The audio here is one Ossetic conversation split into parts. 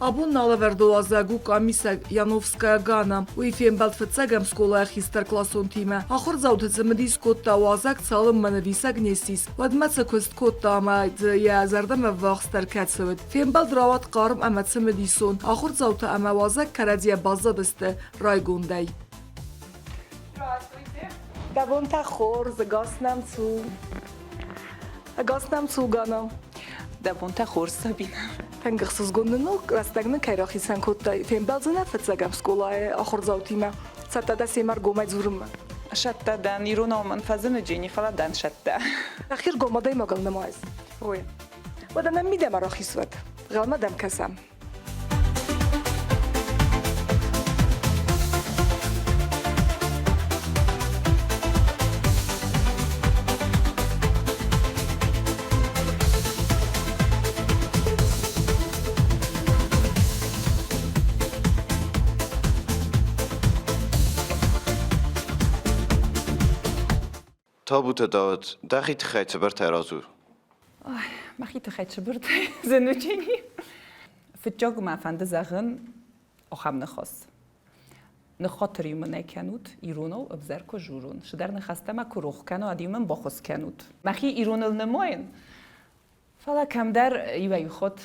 Абон нӕ алӕвӕрды уазӕг у къамисӕг Яновская Гана. Уый фембӕлд фыццӕгӕм скъолайы хистӕркъласонтимӕ. Ахуырдзауты цымыдис кодта уазӕг цалынмӕ нывисӕг не ссис, уӕдмӕ цы куыст кодта ӕмӕ дзы йӕ зӕрдӕмӕ ӕввахсдӕр кӕцы уыд. Фембӕлд рауад хъарм ӕмӕ цымыдисон. Ахуырдзаутӕ ӕмӕ уазӕг кӕрӕдзийӕ баззадысты райгондӕй. Здравствуйте. Дӕ бонтӕ хорз, ӕгас нӕм цу. Ӕгас нӕм цу, Гана. Дӕ бонтӕ хорз, Сабинӕ. Тынг ӕхсызгон нын у, рӕстӕг нын кӕй рахицӕн кодтай. Фембӕлдзынӕ фыццӕгӕм скъолайы ахуырдзаутимӕ. Цӕттӕ дӕ семӕ ӕргомӕй дзурынмӕ? Сӕттӕ дӕн, иронау мын фӕзыны Дженни, фӕлӕ дӕн сӕттӕ. Дӕхи ргом адӕймагыл нымайыс? Ой. Уӕдӕ нӕм мидӕмӕ рахиз уӕд. Гъӕлмӕ дӕм кӕсӕм. Табутӕ Дауыт, дӕхи тыххӕй цыбыртӕй радзур. Ой, мӕхи тыххӕй цыбыртӕй зынучени. Фыццаг мӕ фӕнды зӕгъын ахӕм ныхас. Ныххатыр-иу мын ӕй кӕнут, иронау ӕвзӕр куы журон. Цыдӕр ныхӕстӕ мӕ куы рох кӕнон, ӕд-иу мын баххуыс кӕнут. Мӕхи ироныл нымайын, фӕлӕ кӕмдӕр иуӕй-иу хатт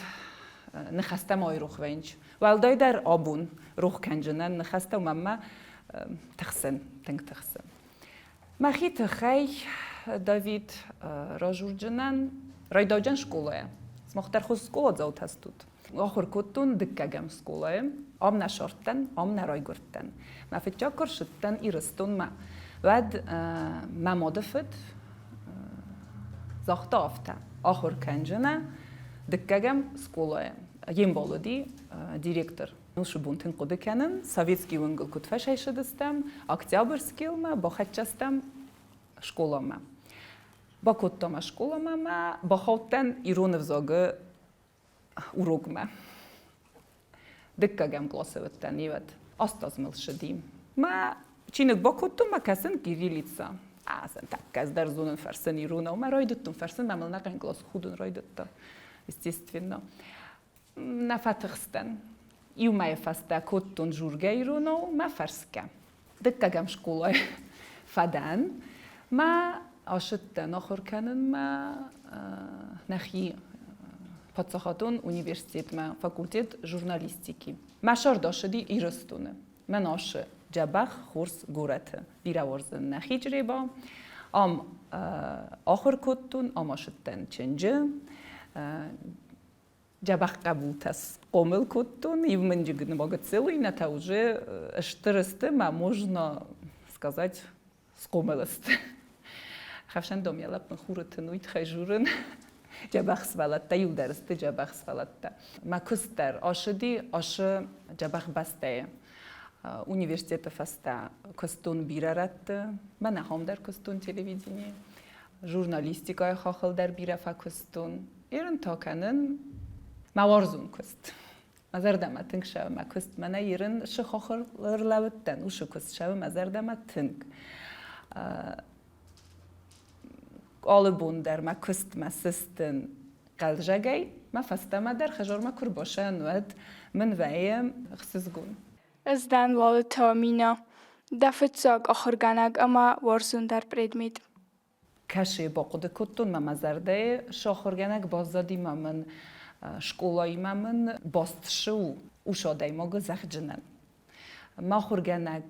ныхӕстӕ ма айрох вӕййынц. Уӕлдайдӕр абон рох кӕнджынӕн ныхӕстӕ мӕнмӕ тыхсын, тынг тыхсын. Мӕхи тыххӕй, Давид, разурджынӕн райдауджын скъолайы. Сымах дӕр хорз скъоладзаутӕ стут. Ахуыр кодтон дыккӕгӕм скъолайы. Ам нӕ сардтӕн, ам нӕ райгуырдтӕн. Мӕ фыццаг куы рцыдтӕн Ирыстонмӕ, уӕд мӕ мады фыд загъта афтӕ: ахуыр кӕнджынӕ дыккӕгӕм скъолайы. Йе мбал уыди директор. Уыцы бон тынг хъуыды кӕнын, Советский уынгыл куыд фӕсайсыдыстӕм, Октябрьскилмӕ бахӕццӕ стӕм скъоламӕ. Бакодтам ӕз скъоламӕ мӕ бахаудтӕн ирон ӕвзагы урокмӕ. Дыккӕгӕм къласы уыдтӕн, ивӕд. Аст аз мыл ссыди. Мӕ чиныг бакодтон, мӕ кӕсын кириллица. Ӕз тӕккӕ ӕз дӕр зонын фӕрсын иронау. Мӕ райдыдтон фӕрсын, мӕ мыл нӕхъӕн кълас худын райдыдта, естественно. Нӕ фӕтыхстӕн. Иу мӕйы фӕстӕ кодтон жургӕ иронау мӕ фӕрсгӕ. Дыккӕгӕм скъолайы фӕдӕн. Мӕ ацыдтӕн ахуыр кӕнынмӕ нӕхи паддзахадон университетмӕ, факультет журналистики. Мӕ сӕрд ацыди Ирыстоны. Мӕн асы дзӕбӕх хорз горӕты. Бирӕ уарзын нӕхи Чъреба. Ам ахуыр кодтон, ам ацыдтӕн чынджы. Дзӕбӕх хъӕбултӕ схъомыл кодтон, иу мын нымӕгыццыл, иннӕтӕ уже стыр сты, мӕ можно сказать, схъомыл сты. Хӕфсӕндом йӕ лӕппын хуры тын уый тыххӕй журын. Дзӕбӕх сывӕллӕттӕ иуылдӕр сты дзӕбӕх сывӕллӕттӕ. Мӕ куыст дӕр ацыди ацы дзӕбӕх бӕстӕйы. Университеты фӕстӕ куыстон бирӕ рӕтты, мӕнӕ ахӕм дӕр куыстон телевиденийы. Журналистикӕйы хахыл дӕр бирӕ фӕкуыстон. Ерын та кӕнын мӕ уарзон куыст. Мӕ зӕрдӕмӕ тынг сӕуы мӕ куыст. Мӕнӕ ерын сыхохы рлӕудтӕн, уыцы куыст сӕуы мӕ зӕрдӕмӕ тынг. Алы бон дӕр мӕ куыстмӕ сыстын хъӕлдзӕгӕй, мӕ фӕстӕмӕ дӕр хӕдзармӕ куы рбасӕн, уӕд мын вӕййы ӕхсызгон. Ӕз дӕн Лалыты Аминӕ, дӕ фыццаг ахуыргӕнӕг ӕмӕ уарзондӕр предмет. Кӕсы бахъуыды кодтон мӕ мӕ зӕрдӕйы сахуыргӕнӕг баззади ма мын скъолаимӕ мын баст цы у, ус адӕймагы зӕгъджынӕн. Мӕ ахуыргӕнӕг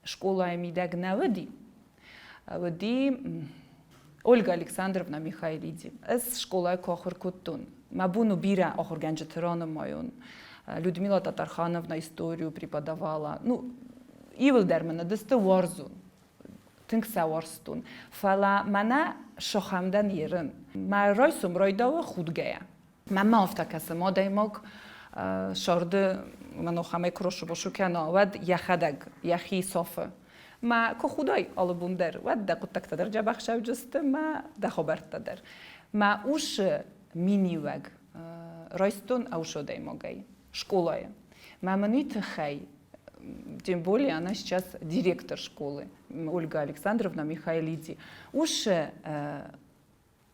скъолайы мидӕг нӕ уыди. Уыди Ольга Александровна Михайлиди. Ӕз скъолайы куы ахуыр кодтон, мӕ бон у бирӕ ахуыргӕнджыты ранымайон. Людмила Татархановна историю преподавала. Ну, иуылдӕр мын уыдысты уарзон. Тынг сӕ уарзтон. Фӕлӕ мӕнӕ сыхӕмдӕн ерын. Мӕ райсом райдауы худгӕйӕ. Мӕнмӕ афтӕ кӕсы, адӕймаг сӕрды мӕнохӕмӕй куы росу-босу кӕна, уӕд йӕхӕдӕг йӕхи сафы. Мӕ куы худай алы бон дӕр, уӕд дӕ хъуыддӕгтӕ дӕр дзӕбӕх сӕвджысты, мӕ дӕ хабӕрттӕ дӕр. Мӕ усы миниуӕг райстон ӕвс адӕймагӕй скъолайы. Мӕ мын уый тыххӕй тем более она сейчас директор школы, Ольга Александровна Михайлиди. Усы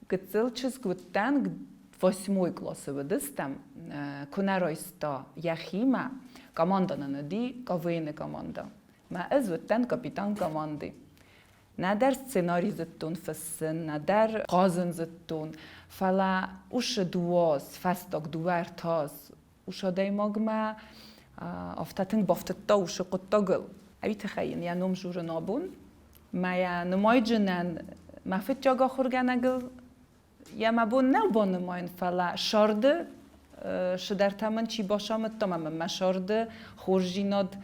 гыццыл чызг уыдтӕн, Восьмой къласы уыдыстӕм, куы нӕ райста йӕхимӕ, командӕ нын уыди КВН-ы командӕ. Мӕ ӕз уыдтӕн капитан команды. Нӕдӕр сценари зыдтон фыссын, нӕдӕр хъазын зыдтон, фӕлӕ уыцы дыууӕ фӕстаг дыууӕ-ӕртӕ ус адӕймагмӕ афтӕ тынг бафтыдта уыцы хъуыддагыл. Уый тыххӕй йын йӕ ном журын абон. Мӕ йӕ нымайджынӕн мӕ фыццаг ахуыргӕнӕгыл йӕ мӕ бон нӕу банымайын, фӕлӕ сӕрды цыдӕртӕ мын чи бацамыдта ӕмӕ мын мӕ сӕрды хорздзинад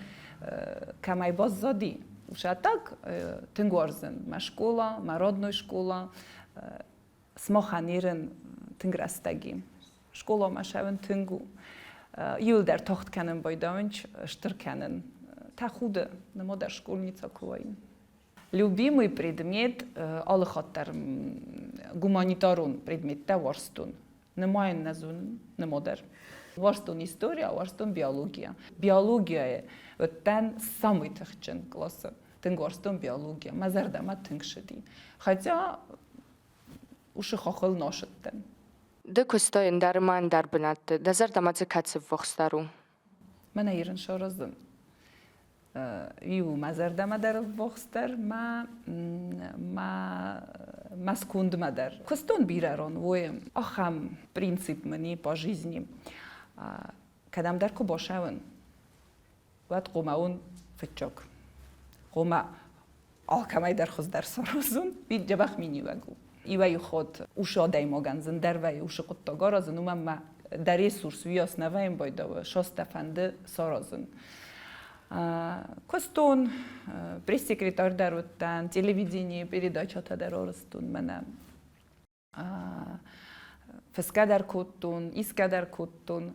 кӕмӕй баззади, уыцы так тынг уарзын мӕ скъола, мӕ родной скъола. Сымахӕн ерын тынг рӕстӕги. Скъоламӕ сӕуын тынг у. Иуылдӕр тагъд кӕнын байдауынч, стыр кӕнын. Тӕхуды, нымадӕр школьница куы уаин. Любимый предмет алы хатт дӕр гуманитарон предметтӕ уарзтон. Нымайын нӕ зонын, нымадӕр. Уарзтон история, уарзтон биология. Биологияйы уыдтӕн самый тыхджын классы. Тынг уарзтон биология. Мӕ зӕрдӕмӕ тынг сыди. Хотя уыцы хохыл носыдтӕн. Ды куыстай ӕндӕр ӕмӕ ӕндӕр бынӕтты. Дӕ зӕрдӕмӕ дзы кӕцы ввахсдӕр у? Мӕнӕ ирын саразын. Иу мӕ зӕрдӕмӕ дӕр ӕввахсдӕр, мӕ мӕ мӕ скондмӕ дӕр. Куыстон бирӕ рон, уой ахӕм принцип мын и по жизни. Кӕдӕмдӕр куы бацӕуын, уӕд хъуамӕ уон фыццаг. Хъуамӕ алкӕмӕй дӕр хуыздӕр саразын, уый дзӕбӕх миниуӕг у. Иуӕй-иу хатт усы адӕймагӕн зындӕр вӕййы усы хъуыддаг аразын, уымӕн ӕмӕ дӕ ресурс уыйас нӕ вӕййын байдауы, састӕ фӕнды саразын. Куыстон, пресс-секретарь дӕр уыдтӕн, телевиденийы передачӕтӕ дӕр арӕзтон мӕнӕ. Фысгӕ дӕр кодтон, исгӕ дӕр кодтон.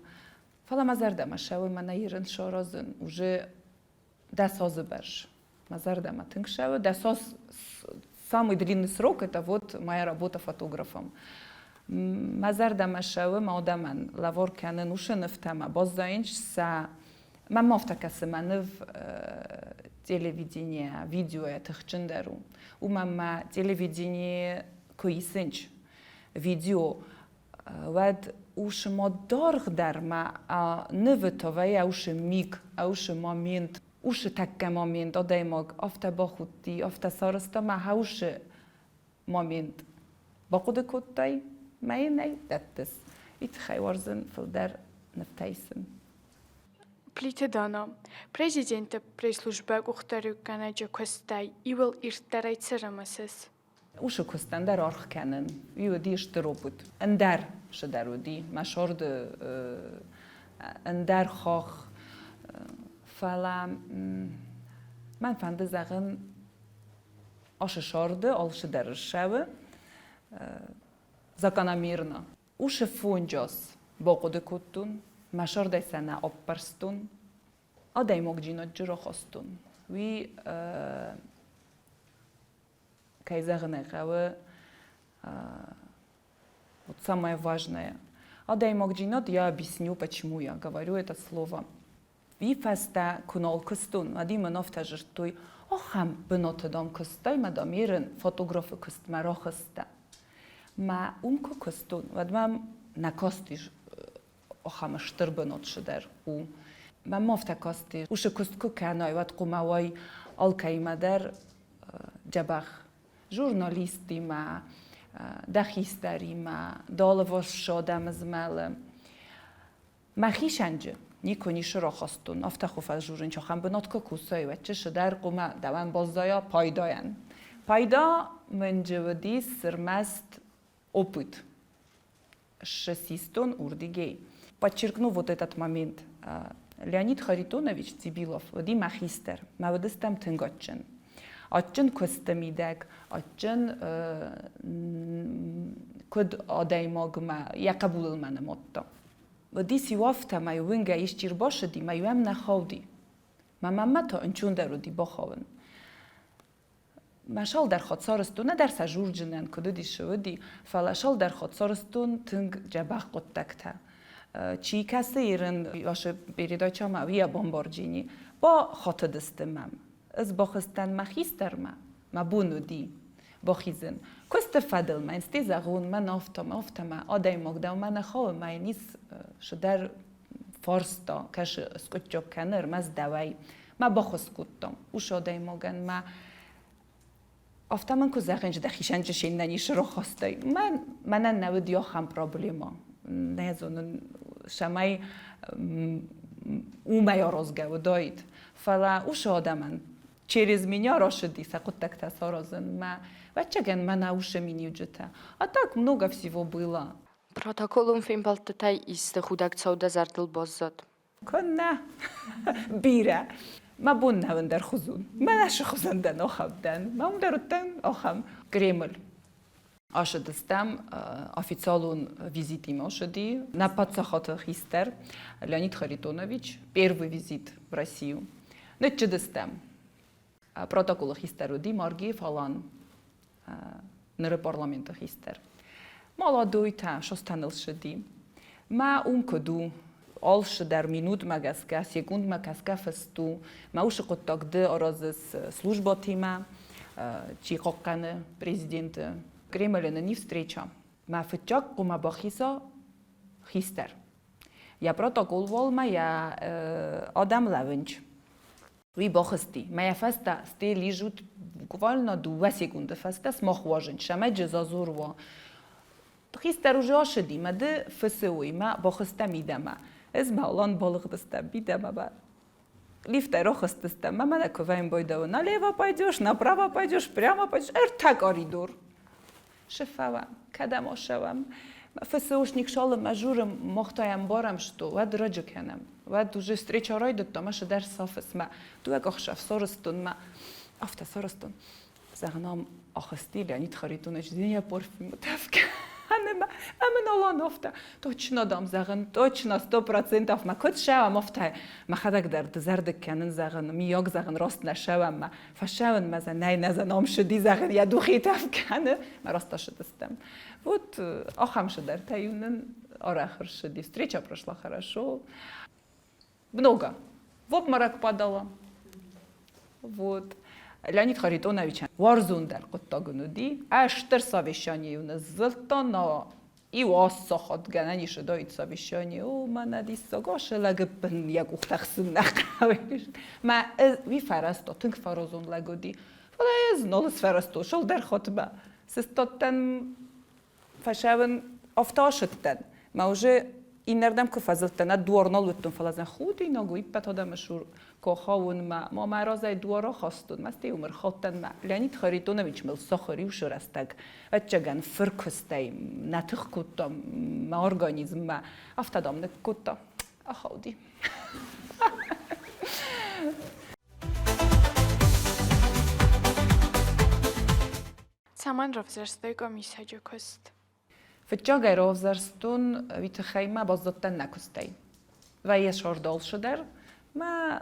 Фӕлӕ мӕ зӕрдӕмӕ сӕуы мӕнӕ ирын саразын уже дӕс азы бӕрз. Мӕ зӕрдӕмӕ тынг сӕуы. Дӕс аз самый длинный срок это вот моя работа фотографом. Мӕ зӕрдӕмӕ сӕуы мӕ адӕмӕн лӕвар кӕнын уыцы нывтӕ мӕ баззайынц сӕ Мӕм афтӕ кӕсы, мӕ ныв телевидение, видеойӕ тыхджындӕр у. Уымӕн мӕ телевидение куы исынч видео, уӕд усы ма даргъдӕр мӕ нывы то вӕййы усы миг, усы момент, усы тӕккӕ момент адӕймаг афтӕ бахудти, афтӕ сарӕзта мӕ усы момент бахъуыды кодтай, мӕ йын ӕй дӕттыс. Уый тыххӕй уарзын фылдӕр нывтӕ исын. Плиты Дана, президенты пресс-службӕ къухдариуӕггӕнӕджы куыстӕй иуыл ирддӕрӕй цы рымысыс? Уыцы куыстӕн дӕр аргъ кӕнын. Уый уыди стыр опыт. Ӕндӕр цыдӕр уыди. Мӕ сорды ӕндӕр хох. Фӕлӕ мӕн фӕнды зӕгъын, ашы сорды алцыдӕр ссӕуы закономерно. Усы фонджас бахъуыды кодтон, мӕ сӕрдӕй сӕ нӕ аппӕрстон, адӕймагджинадджы рахастон. Уый, кӕй зӕгъын ӕй хъӕуы, вот самое важное. Адӕймагджинад, я объясню, почему я говорю это слово. Уый фӕстӕ куы нал куыстон, уӕд мын афтӕ зыдтой, ахӕм бынаты, дам, куыстай мӕ, дам, ерын фотографы куыстмӕ рахызтӕ. Мӕ уым куы куыстон, уӕд мӕм нӕ кастис ахӕм стыр бынат цыдӕр у. Мӕм афтӕ касти, уыцы куыст куы кӕнай, уӕд хъуамӕ уай алкӕимӕ дӕр дзӕбӕх. Журналисттимӕ, дӕ хистӕримӕ, дӕ алыварс адӕмы змӕлы. Мӕхи сӕнджы никуы ницы рахастон, афтӕ хуы фӕзурын, ахӕм бынат куы кусай, уӕд чысыдӕр хъуамӕ дӕуӕн баззайа пайдайӕн. Пайда мын джы уыдис ӕрмӕст опыт. Ссистон урдигей. Подчеркну вот этот момент. Леонид Харитонович Цибилов уыди мӕ хистӕр, мӕ уыдыстӕм тынг адджын. Адджын куысты мидӕг, адджын куыд адӕймагмӕ, йӕ хъӕбулыл мӕ нымадта. Уыдис-иу афтӕ, мӕ-иу уынгӕ исчи ӕрбацыди, мӕ-иу ӕм нӕ хауди. Мӕ мамӕ та ӕнцондӕр уыди бахауын. Мӕ цалдӕр хатт сарӕзтон, нӕдӕр сӕ журджынӕн куыд уыди, цы уыди, фӕлӕ цалдӕр хатт сарӕзтон тынг дзӕбӕх хъуыддӕгтӕ. Чи кӕцы ирын ашы передачӕмӕ, уый бамбарджини. Бахатыдысты мӕм. Ӕз бахызтӕн мӕ хистӕрмӕ, мӕ бон уыди. Бахизын. Куысты фӕдыл мӕ сте зӕгъун, мӕн афтӕмӕ, афтӕмӕ адӕймаг дӕумӕ нӕ хауы, мӕ йын ис цыдӕр фарста, кӕсы скъуыддзаг кӕны ӕрмӕст дӕуӕй. Мӕ баххуыс кодтам ус адӕймагӕн, мӕ афтӕ мын куы зӕгъин, дӕхицӕн се нӕниз рахастай. Мӕн, мӕнӕн нӕ уыд ахӕм проблемӕ. Нӕ зонын, цӕмӕй уымӕй аразгӕ уыдаид. Фӕлӕ уыцы адӕмӕн через меня рашыди сӕ хъуыддӕгтӕ саразынмӕ. Ӕвӕццӕгӕн, мӕнӕ уыцы миниуджытӕ. А так много всего было. Протоколон фембӕлдтытӕй исты худӕг цау дӕ зӕрдыл баззад? Куыннӕ? Бирӕ. Мӕ бон нӕ ӕндӕр хуызон. Мӕнӕ цы хуызӕн дӕн, ахӕм дӕн. Мӕ уым дӕр уыдтӕн ахӕм. Кремль. Ацыдыстӕм официалон визитимӕ ссыди нӕ паддзахады хистӕр Леонид Харитонович, первый визит в Россию. Ныццыдыстӕм. Протоколы хистӕр уыди Маргиев Алан, ныры парламенты хистӕр. Молодойтӕ Состӕныл ссыди. Мӕ ум куыд у, алцыдӕр минутмӕ гӕсгӕ, секундмӕ гӕсгӕ фыст у. Мӕ уыцы хъуыддаг ды аразыс службӕтимӕ, чи хъахъхъӕны президенты. Кремлы нын и встреча. Мӕ фыццаг хъуамӕ бахиза хистӕр. Йӕ протокол уалмӕ йӕ адӕм лӕууынц. Уый бахызти. Мӕ йӕ фӕстӕ сте лижут буквально дыууӕ секунды фӕстӕ смах уазынч, цӕмӕй зазор уа. Хистӕр уже ашыди, мӕ ды фысы уый, мӕ бахызтӕ мидӕмӕ. Ӕз мӕ алан балыгъдыстӕм мидӕмӕ мӕ лифтӕй рахызтыстӕм, мӕ мӕнӕ куы вӕйын байдауы, налево пойдешь, направо пойдешь, прямо пойдешь, ӕртӕ коридор. Шы фӕуӕм, кӕдӕм ошӕуӕм. ФСОшник шалымӕ журым, мах та ӕмбарӕм, что уӕд раджы кӕнӕм. Уӕд уже встреча райдыдта, мӕ шыдӕр сафыс мӕ. Дуӕг ӕхсӕв сарызтон мӕ. Афтӕ сарызтон. Зӕгъын, ам ахызти Леонид Харитонович, йӕ парфюмы тӕф кӕны мӕ. Ӕмӕ Налан афтӕ, точно дам, зӕгъын, точно, 100% мӕ куыд сӕуӕм, афтӕ. Мӕхӕдӕг дӕр дызӕрдыг кӕнын, зӕгъын, миййаг, зӕгъын, раст нӕ сӕуӕм мӕ. Фӕсӕуын мӕ нӕй нӕ ном шыди, зӕгъын, йӕ духи тӕф кӕны. Мӕ раст ашыдыстӕм. Вот ахӕм шыдӕртӕ-иу нын арӕх ӕрсыди. Встреча прошла хорошо. Много. В обморок падала. Вот. Леонид Харитонович уарзондӕр хъуыддаг ын уыди. Ӕстыр совещание-иу ныззылдта, но иу ассахат гӕнӕн ис уыдаид совещание. О, мӕнӕ диссаг, ашы лӕг ӕппын йӕ къухтӕ хсын нӕ хъӕуы. Мӕ уый фӕрӕзта, тынг фӕразон лӕг уыди. Фӕлӕ ӕз нал сфӕрӕзтон сылдӕр хатмӕ. Сыстадтӕн фӕсӕвын афтӕ ашыдтӕн. Мӕ уже иннӕрдӕм куы фӕзылдтӕн, ӕд дуар нал уыдтон, фӕлӕ зӕн худинаг у, иппӕт адӕмы сур кохауын мӕ, ма мӕ разӕй дуар ахастон, мӕ стӕй уым ӕрхаудтӕн мӕ. Леонид Харитонович мыл сахар иу рӕстӕг, ӕцӕгӕн фыркуыстӕй нӕ тых кодта мӕ организммӕ, афтӕ дам ныккодта. Ахауди. Цӕмӕн равзӕрстай къамисӕджы куыст? Фыццагӕй равзӕрстон, уый тыххӕй мӕ баззадтӕн нӕ куыстӕй. Вӕййы сӕрдалсы дӕр мӕ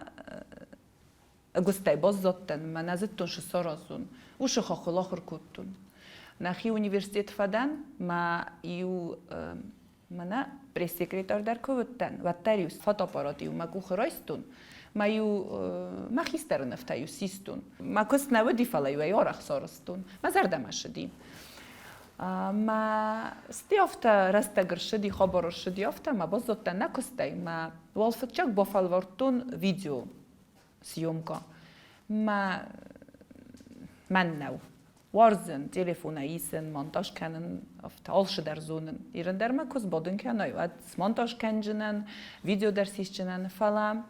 ӕгуыстӕй баззадтӕн, мӕ нӕ зыдтон, цы саразон. Уыцы хаххыл ахуыр кодтон. Нӕхи университет фӕдӕн, мӕ иу мӕнӕ пресс-секретарь дӕр куы уыдтӕн, уӕддӕр-иу фотоаппарат-иу мӕ къухы райстон, мӕ-иу мӕ хистӕры нывтӕ-иу систон. Мӕ куыст нӕ уыди, фӕлӕ-иу ӕй арӕх сарӕзтон. Мӕ зӕрдӕмӕ ссыди. Мӕ стӕй афтӕ рӕстӕг ӕрцыди, хабар ӕрцыди афтӕ, мӕ баззадтӕн нӕ куыстӕй, мӕ уал фыццаг бафӕлвӕрдтон видео съемка. Мӕ мӕн нӕу. Уарзын телефонӕй исын, монтаж кӕнын, афтӕ алцыдӕр зонын. Ирын дӕр мӕ куы сбадын кӕной, уӕд смонтаж кӕнджынӕн, видео дӕр сисджынӕн, фӕлӕ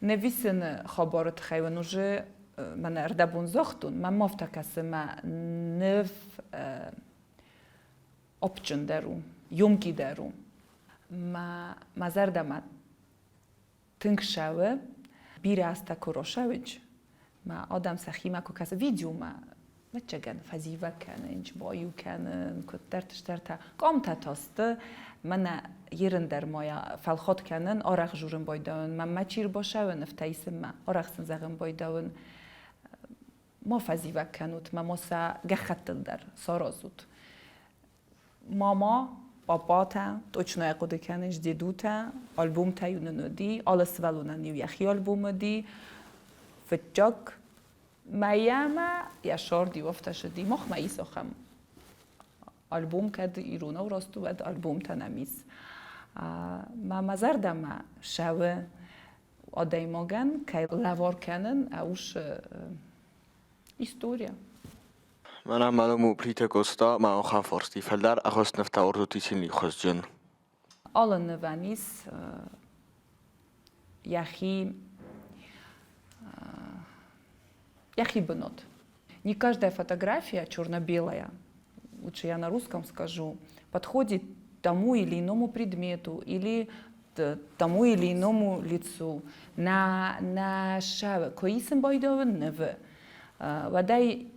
нывисыны хабары тыххӕй уын уже мӕнӕ ӕрдӕбон загътон, мӕм афтӕ кӕсы, мӕ ныв апджындӕр у, ёмкидӕр у. Мӕ мӕ зӕрдӕмӕ тынг сӕуы, бирӕ азтӕ куы росӕуынч, мӕ адӕм сӕхимӕ куы кӕсы видеомӕ, ӕвӕццӕгӕн, фӕзивӕг кӕнынч, баиу кӕнын, куыддӕрты-стӕртӕ. Къамтӕ та сты, мӕнӕ ерын дӕр ма фӕлхат кӕнын, арӕх журын байдауын, мӕнмӕ чи рбасӕуы нывтӕ исынмӕ, арӕх сын зӕгъын байдауын, ма фӕзивӕг кӕнут, мӕ ма сӕ гӕххӕттыл дӕр саразут. Мама, папатӕ, точно хъуыды кӕныс, дедутӕ, альбомтӕ-иу нын уыди, алы сывӕллонӕн-иу йӕхи альбом уыди. Фыццаг. Мӕйӕмӕ йӕ сӕрд иу афтӕ сыди, махмӕ ис ахӕм альбом, кӕд иронау раст у, уӕд альбомтӕ нӕм ис. Мӕ мӕ зӕрдӕмӕ цӕуы адӕймагӕн кӕй лӕвар кӕнын, уыцы история. Мӕнӕ мӕ ном у Плиты Къоста, мӕ ахӕм фарсти фӕлдӕр ӕххӕст нывтӕ уарзут исин хуызджын. Алы нывӕн ис йӕхи йӕхи бынат. Не каждая фотография черно-белая, лучше я на русском скажу, подходит тому или иному предмету или тому или иному лицу. На шавы коисын байдавын нывы. Вадай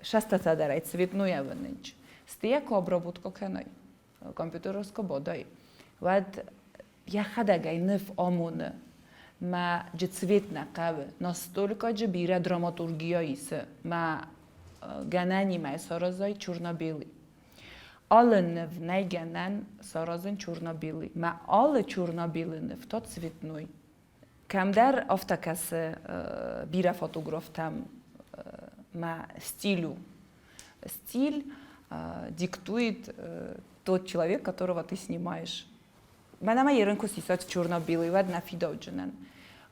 шастатадарай цветной авынынч. Стияко обработка кӕнай. Компьютероско бодай. Уӕд йӕхӕдӕг ӕй ныв амоны, мӕ джы цвет нӕ хъӕуы, настолько джы бирӕ драматургия исы, мӕ гӕнӕнимӕ саразай черно-белый. Алы ныв нӕй гӕнӕн саразын черно-белый. Мӕ алы черно-белый ныв та цветной. Кӕмдӕр афтӕ кӕсы бирӕ фотографтӕм мӕ стиль у. Стиль диктует тот человек, которого ты снимаешь. Мӕнӕ мӕ ерын куы сисат черно-белый, уӕд нӕ фидауджынӕн.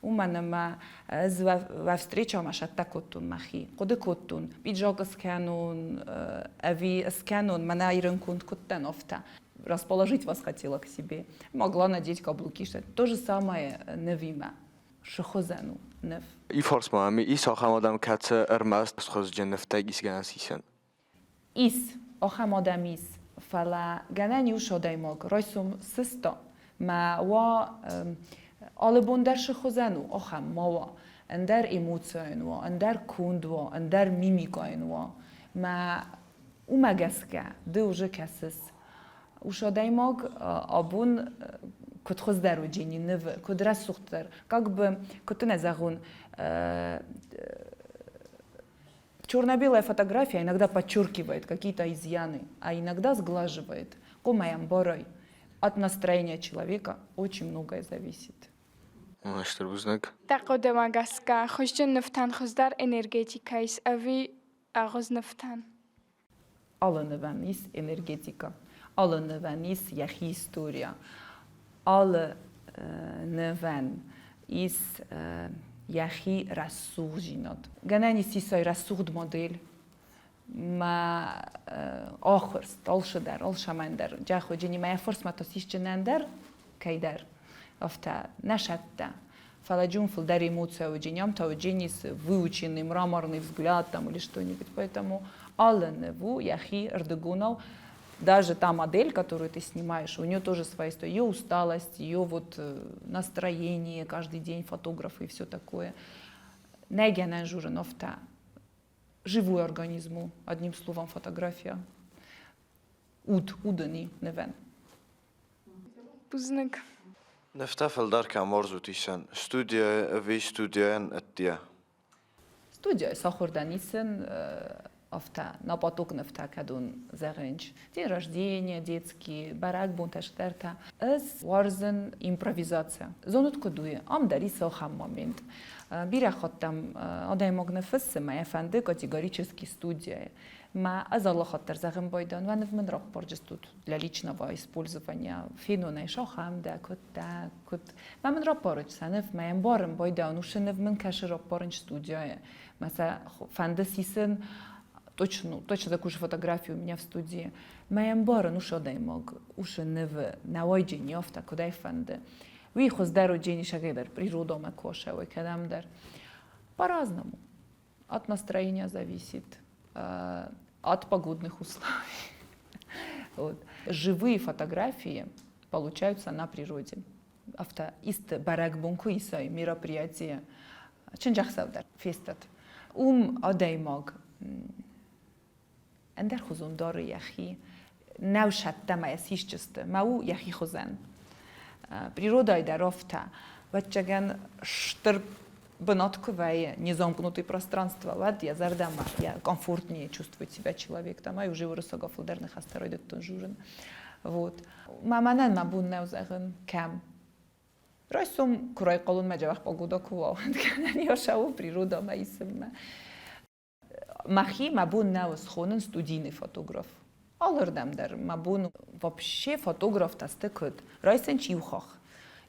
Уымӕн ӕмӕ ӕз уӕ встречамӕ сӕттӕ кодтон мӕхи. Хъуыды кодтон, пиджак скӕнон ӕви скӕнон, мӕнӕ ирын конд куыд дӕн, афтӕ. Расположить вас хотела к себе. Могла надеть каблуки, что то же самое нывимӕ. Сыхуызӕн у ныв. И фарсмӕ ами ис ахӕм адӕм, кӕцы ӕрмӕст схуызджын нывтӕ исгӕнӕн сисӕн. Ис, ахӕм адӕм ис, фӕлӕ гӕнӕн ис адӕймаг райсом сыста, мӕ уа алы бон дӕр цы хуызӕн у, ахӕм ма уа, ӕндӕр эмоцийӕн уа, ӕндӕр конд уа, ӕндӕр мимикӕйӕн уа. Мӕ уымӕ гӕсгӕ ды уже кӕсыс. Ус адӕймаг абон куыд хуыздӕр уыджени нывы, куыд рӕсугъддӕр, как бы, куыд дын ӕй зӕгъон, Черно-белая фотография иногда подчеркивает какие-то изъяны, а иногда сглаживает. Комаям борой. От настроения человека очень многое зависит. Стыр бузныг. Дӕ хъуыдымӕ гӕсгӕ, хуызджын нывтӕн хуыздӕр энергетикӕ ис ӕви ӕгъуыз нывтӕн? Алы нывӕн ис энергетикӕ, алы нывӕн ис йӕхи история, алы нывӕн ис йӕхи рӕсугъддзинад. Гӕнӕн ис исай рӕсугъд модель, мӕ ахуырст алцыдӕр, алцӕмӕн дӕр. Джахуджини мӕ форсмӕ та сисджынӕн дӕр кӕйдӕр. Афтӕ нӕ сӕтта. Фӕлӕ джун фылдӕр эмоция уыджини, ам та уыджини выученный мраморный взгляд там или что-нибудь. Поэтому алы ныв у йӕхи рдыгонау даже та модель, которую ты снимаешь, у нее тоже своя история, ее усталость, ее вот настроение, каждый день фотографы и все такое. Нӕй гӕнӕн журын афтӕ. Живой организму, одним словом, фотография. Уд, удыни нывӕн. Бузныг. Нывтӕ фылдӕр кӕм уарзут исӕн, студийӕ ӕви студийӕн ӕддейӕ? Студияйы сахуыр дӕн исын афтӕ, на поток нывтӕ кӕдон зӕгъынч. День рождения, детские, бӕрӕгбонтӕ, стӕртӕ. Ӕз уарзын импровизаци. Зонут куыд у, ам дӕр ис ахӕм момент. Бирӕ хаттӕм адӕймаг ныффыссы, мӕ йӕ фӕнды категорически студияйы. Мӕ ӕз алы хатт дӕр зӕгъын байдайын, уӕ ныв мын раппарджыстут для личного использования. Фенон ӕй сахӕм дӕ, куыд дӕ, куыд. Мӕ мын раппарыч сӕ ныв, мӕ ӕмбарын байдайын, уыцы ныв мын кӕсы раппарын студияйы. Мӕ сӕ фӕнды сисын точно, точно такую же фотографию у меня в студии. Мӕ ӕмбарын уыцы адӕймаг, уыцы нывы, нӕуӕйджы не афтӕ, куыд ӕй фӕнды. Уый хуыздӕр у дженисагӕй дӕр природомӕ косӕуй кӕдӕмдӕр. По-разному. От настроения зависит, от погодных условий. Вот. Живые фотографии получаются на природе. Афтӕ ист бӕрӕгбон куы исай мероприятие, чынджӕхсӕв дӕр фестӕд. Уым адӕймаг ӕндӕрхуызон дары йӕхи, нӕу сӕттӕмӕ йӕ сисджысты, мӕ у йӕхи хуызӕн. Природӕй дӕр афтӕ. Ӕвӕццӕгӕн, стыр бынат куы вӕййы, незамкнутый пространство, уӕд йӕ зӕрдӕмӕ йӕ комфортнее чувствует себя человек. Там ай уже уырыссагау фылдӕр ныхӕстӕ райдыдтон журын. Вот. Мӕ мӕнӕн мӕ бон нӕу зӕгъын, кӕм. Райсом куы райхъал уын, мӕ дзӕбӕх погода куы уа, уӕд кӕнӕн йӕ сауы природӕмӕ исынмӕ. Мӕхи мӕ бон нӕу схонын студийный фотограф. Алырдӕм дӕр мӕ бон вообще фотографтӕ сты куыд? Райсынч иу хахх.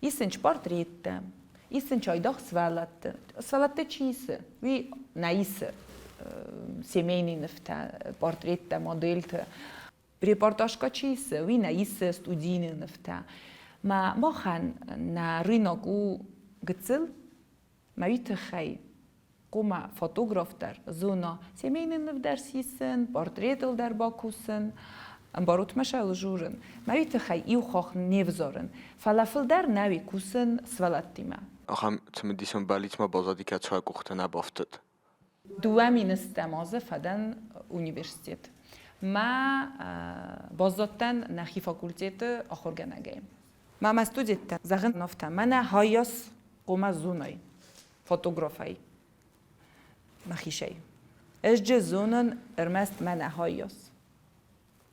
Исынч портреттӕ, исынч айдагъ сывӕллӕтты. Сывӕллӕтты чи исы, уый нӕ исы семейный нывтӕ, портреттӕ, модельты. Репортажка чи исы, уый нӕ исы студийный нывтӕ. Мӕ махӕн нӕ рынок у гыццыл, Мӕ уый тыххӕй хъуамӕ фотограф дӕр зона семейный ныв дӕр сисын, портретыл дӕр бакусын, ӕмбарут мӕ сӕ журын. Мӕ уый тыххӕй иу хох не взарын, фӕлӕ фылдӕр нӕ уый кусын сывӕллӕттимӕ. Ахӕм цымыдисон бӕллиц ма баззади, кӕд сӕ къухты нӕ бафтыд. 2000 азы фӕдӕн университет. Мӕ баззадтӕн нӕхи факультеты ахуыргӕнӕгӕй. Мӕ мӕ студенттӕ зӕгъын афтӕ, мӕнӕ хайас хъуамӕ зоной фотографӕй мӕхицӕй. Ӕз джы зонын ӕрмӕст мӕнӕ хайас.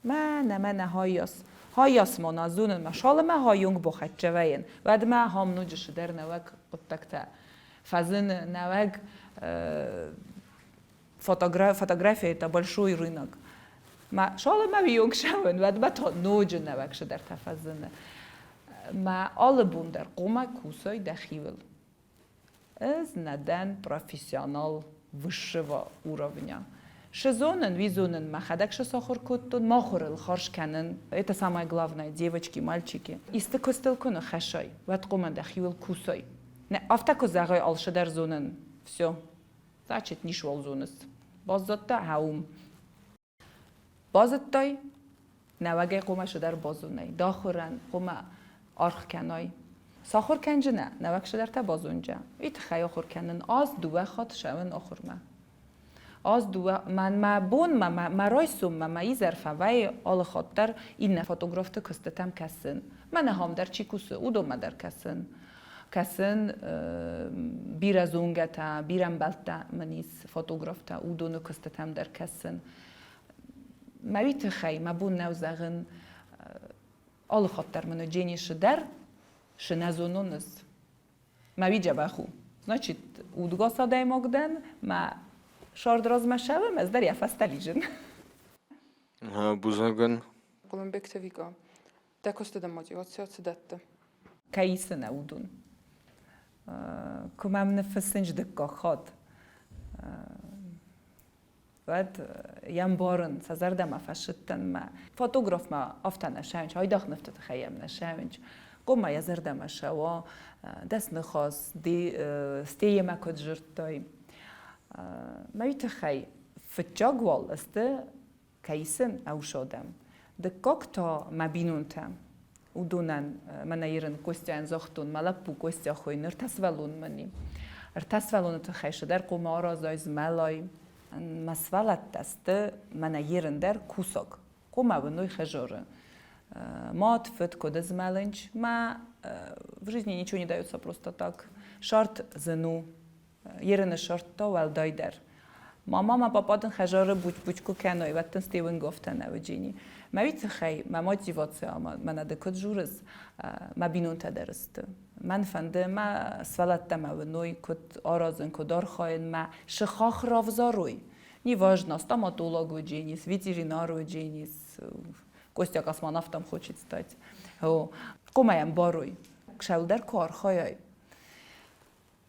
Мӕнӕ, мӕнӕ хайас. Хайас ма нӕ зонын, мӕ шалымӕ хайонг бахӕццӕ вӕййын, уӕдмӕ ахӕм ноджы цыдӕр нӕуӕг хъуыддӕгтӕ фӕзыны, нӕуӕг фотография это большой рынок. Мӕ шалымӕ уыйонг сӕуын, уӕдмӕ та ноджы нӕуӕг цыдӕртӕ фӕзыны. Мӕ алы бон дӕр хъуамӕ кусай дӕхиуыл. Ӕз нӕ дӕн профессионал высшего уровня. Шы зонын, уый зонын, мӕхӕдӕг шы сахуыр кодтон, махуырыл хорз кӕнын. Это самое главное, девочки, мальчики. Исты куыстыл куы ныхӕсай, уӕд хъуамӕ дӕхиуыл кусай. Нӕ, афтӕ куы зӕгъай, алшыдӕр зонын, все, значит, ничуал зоныс. Баззадтӕ ӕум. Базыдтай, нӕуӕгӕй хъуамӕ цыдӕр базонай, дӕ ахуырӕн хъуамӕ аргъ кӕнай. Сахуыр кӕнджынӕ, нӕуӕг цыдӕртӕ базонджа. Уый тыххӕй ахуыр кӕнын аз дыууӕ хатт ссӕуын ахуырмӕ. Аз дыууӕ, мӕн мӕ бонмӕ, мӕ, мӕ райсоммӕ, мӕ изӕр фӕвӕййы алы хатт дӕр иннӕ фотографты куыстытӕм кӕсын. Мӕнӕ ахӕм дӕр чи кусы, уыдонмӕ дӕр кӕсын. Кӕсын бирӕ зонгӕтӕ, бирӕ ӕмбӕлттӕ мын ис фотографтӕ, уыдоны куыстытӕм дӕр кӕсын. Мӕ уый тыххӕй мӕ бон нӕу зӕгъын, алы хатт дӕр мын Дженисы дӕр шы нӕ зонон ӕз. Мӕ уый дзӕбӕх у. Значит, удгас адӕймаг дӕн, мӕ сӕрд размӕ сӕвӕм, ӕз дӕр йӕ фӕстӕ лидзын. Бузныг Хъуылымбегты Вика, Дӕ куысты дын мотиваци цы дӕтты? Кӕй исы нӕ уыдон? Куы мӕм ныффыссынч дыккаг хатт, уӕд йӕ ӕмбарын, сӕ зӕрдӕмӕ фӕсыдтӕн мӕ. Фотографмӕ афтӕ нӕ сӕуынч, айдагъ нывты тыххӕй йӕм нӕ сӕуынч. Хъуамӕ йӕ зӕрдӕмӕ сӕуа, дӕс ныхас, стейемӕ куыд дзырдтай. Мӕ уый тыххӕй фыццаг уал сты кӕсын ӕвсадӕм. Дыккаг та мӕ бинонтӕ. Уыдонӕн мӕнӕ ерын Костяйӕн загътон, мӕ лӕппу Костя хуыйны, ӕртӕ сывӕллоны мын и. Ӕртӕ сывӕллоны тыххӕй цыдӕр хъуамӕ аразай, змӕлай. Мӕ сывӕллӕттӕ сты мӕнӕ ерын дӕр кусӕг. Хъуамӕ уыной хӕдзары. Мад, фыд куыд змӕлынч, мӕ в жизни ничего не дается просто так. Сарт зын у, Ерыны сырдта уӕлдайдӕр. Мама мӕ папа дын хӕдзары буч-буч куы кӕной, уӕд дын стеуынгофтӕ нӕ уыджини. Мӕ уый тыххӕй мӕ мотиваци ӕмӕ мӕнӕ ды куыд журыс, мӕ бинонтӕ дӕр сты. Мӕн фӕнды мӕ сывӕллӕттӕ мӕ уыной, куыд аразын, куыд архайын, мӕ сыхах равзарой. Неважно, стоматолог уыдженис, ветеринар уыдженис, Костя космонавтом хочет стать. Хъуамӕ йӕм барой. Ксӕлдӕр куы архайай,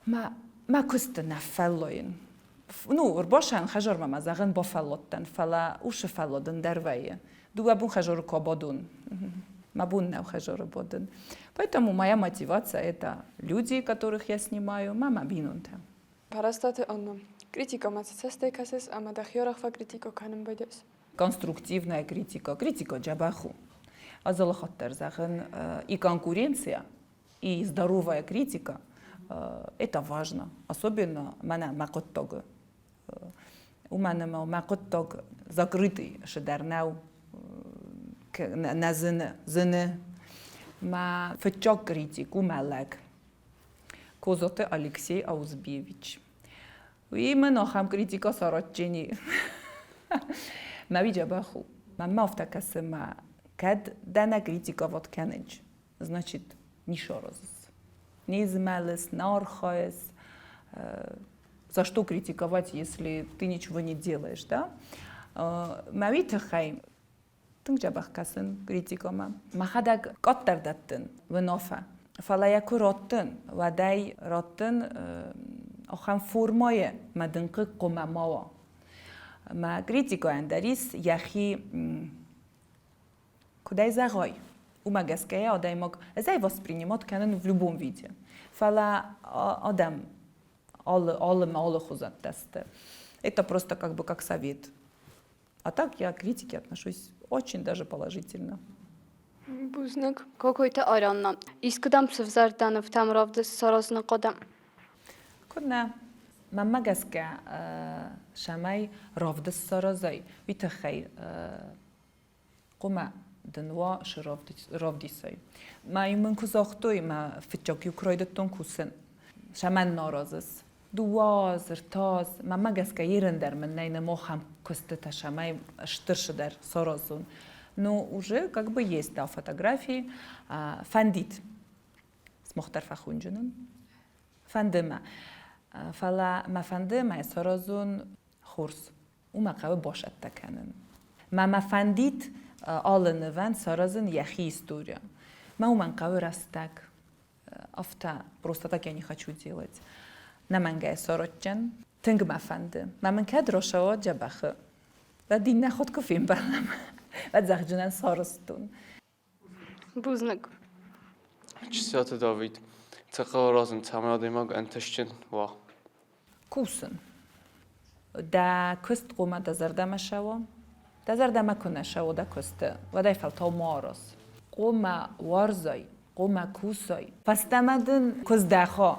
Мӕ, мӕ куысты нӕ фӕллойын. Ну, ӕрбасӕн хӕдзармӕ ма зӕгъын бафӕлладтӕн, фӕлӕ усы фӕллад ӕндӕр вӕййы. Дыууӕ бон хӕдзары куы абадон. Мӕ бон нӕу хӕдзары бадын. Поэтому моя мотивация это люди, которых я снимаю, мӕ мӕ бинонтӕ. Пӕрӕстаты Анна, критикӕмӕ цы цӕстӕй кӕсыс ӕмӕ дӕхи арӕх фӕкритикӕ кӕнын байдайыс? Конструктивная критика. Критика дзӕбӕх у. Ӕз алыхатт дӕр зӕгъын, и конкуренция, И здоровая критика – это важно, особенно мӕнӕ мӕ хъуыддаг. Уымӕн ӕмӕ мӕ хъуыддаг закрытый цыдӕр нӕу, нӕ зыны, зыны. Мӕ фыццаг критик у мӕ лӕг, Козаты Алексей Аузбиевич. Уый мын ахӕм критикӕ саратджени. Мӕ уый дзӕбӕх у. Мӕнмӕ афтӕ кӕсы, мӕ кӕд дӕ нӕ критиковать кӕнынч, значит, не аразыс. Не змӕлыс, не архайыс. За что критиковать, если ты ничего не делаешь, да? Мӕ уый тыххӕй тынг дзӕбӕх кӕсын критикӕмӕ. Мӕхӕдӕг къаддӕр дӕттын уынаффӕ. Фӕлӕ йӕ куы раттын, уӕд ӕй раттын ахӕм формӕйы мӕ дын хъыг хъуамӕ ма уа. Мӕ критикӕйӕн дӕр ис йӕхи куыд ӕй зӕгъай, уымӕ гӕсгӕйӕ адӕймаг ӕз ӕй воспринимать кӕнын в любом виде. Фӕлӕ адӕм алы, алы мӕ алыхуызӕттӕ сты. Это просто как бы как совет. А так я к критике отношусь очень даже положительно. Бузныг. Кокойты Арианна. Искуыдӕм сывзӕрд дӕ нывтӕм равдыст саразыны хъуыды? Куыд нӕ. Мӕнмӕ гӕсгӕ, цӕмӕй равдыст саразай, уый тыххӕй хъуамӕ дын уа шы равдисай. Мӕ мын куы загътой, мӕ фыццаг-иу куы райдыдтон кусын, цӕмӕн нӕ аразыс? Дыууӕ аз, ӕртӕ аз, мӕнмӕ гӕсгӕ ерын дӕр мын нӕй нымохӕм куыстытӕ, цӕмӕй стыр цыдӕр саразон. Но уже как бы есть, да, фотографии. Фӕндид смох дӕр фӕхуынджынын. Фӕнды мӕ. Фӕлӕ мӕ фӕнды мӕ саразон хорз. Уымӕ хъӕуы басӕттӕ кӕнын. Мӕ мӕ фӕндид алы нывӕн саразын йӕхи история. Мӕ уымӕн хъӕуы рӕстӕг. Афтӕ просто так я не хочу делать. Нӕмӕнгӕй саразджын. Тынг мӕ фӕнды. Мӕ мын кӕд росӕуа дзӕбӕхы. Уӕд иннӕ хатт куы фембӕлӕм, уӕд зӕгъджынӕн сарӕзтон. Бузныг. Чысиаты Давид, цы хъӕуы аразын, цӕмӕй адӕймаг ӕнтыстджын уа? Кусын. Дӕ куыст хъуамӕ дӕ зӕрдӕмӕ цӕуа. Дӕ зӕрдӕмӕ куы нӕ цӕуа дӕ куысты, уӕд ӕй фӕлтау ма араз. Хъуамӕ уарзай, хъуамӕ кусай. Фӕстӕмӕ дын куы здӕха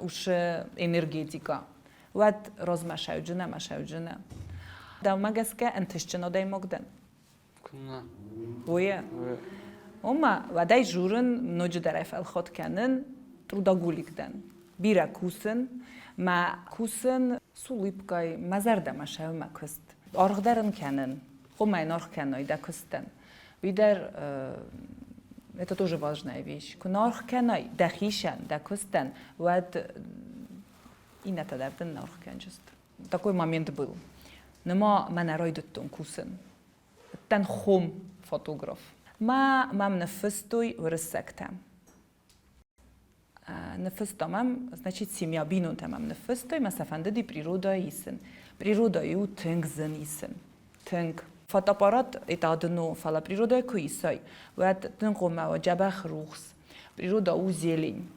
уыцы энергетикӕ, уӕд размӕ сӕуджын ӕмӕ сӕуджын. Дӕумӕ гӕсгӕ ӕнтыстджын адӕймаг дӕн. Куыннӕ? Уе. Ома, уӕдӕй журын, ноджыдӕр ӕй фӕлхат кӕнын, трудоголик дӕн. Бирӕ кусын, мӕ кусын с улыбкой, мӕ зӕрдӕмӕ сӕуы мӕ куыст. Аргъ дӕр ын кӕнын, хъуамӕ йын аргъ кӕной дӕ куыстӕн. Уый дӕр это тоже важная вещь. Куы нӕ аргъ кӕнай дӕхицӕн, дӕ куыстӕн, уӕд иннӕтӕ дӕр дын нӕ аргъ кӕнджысты. Такой момент был. Нырма мӕнӕ райдыдтон кусын. Дӕн хом фотограф. Ма мӕм ныффыстой уырыссӕгтӕ. Ныффыста мӕм, значит, семья, бинонтӕ мӕм ныффыстой, мӕ сӕ фӕндыди природӕ исын. Природӕ у тынг зын исын. Тынг. Фотоаппарат это одно, фӕлӕ природӕ куы исай, уӕд тынг хъуамӕ уа дзӕбӕх рухс. Природа у зелень.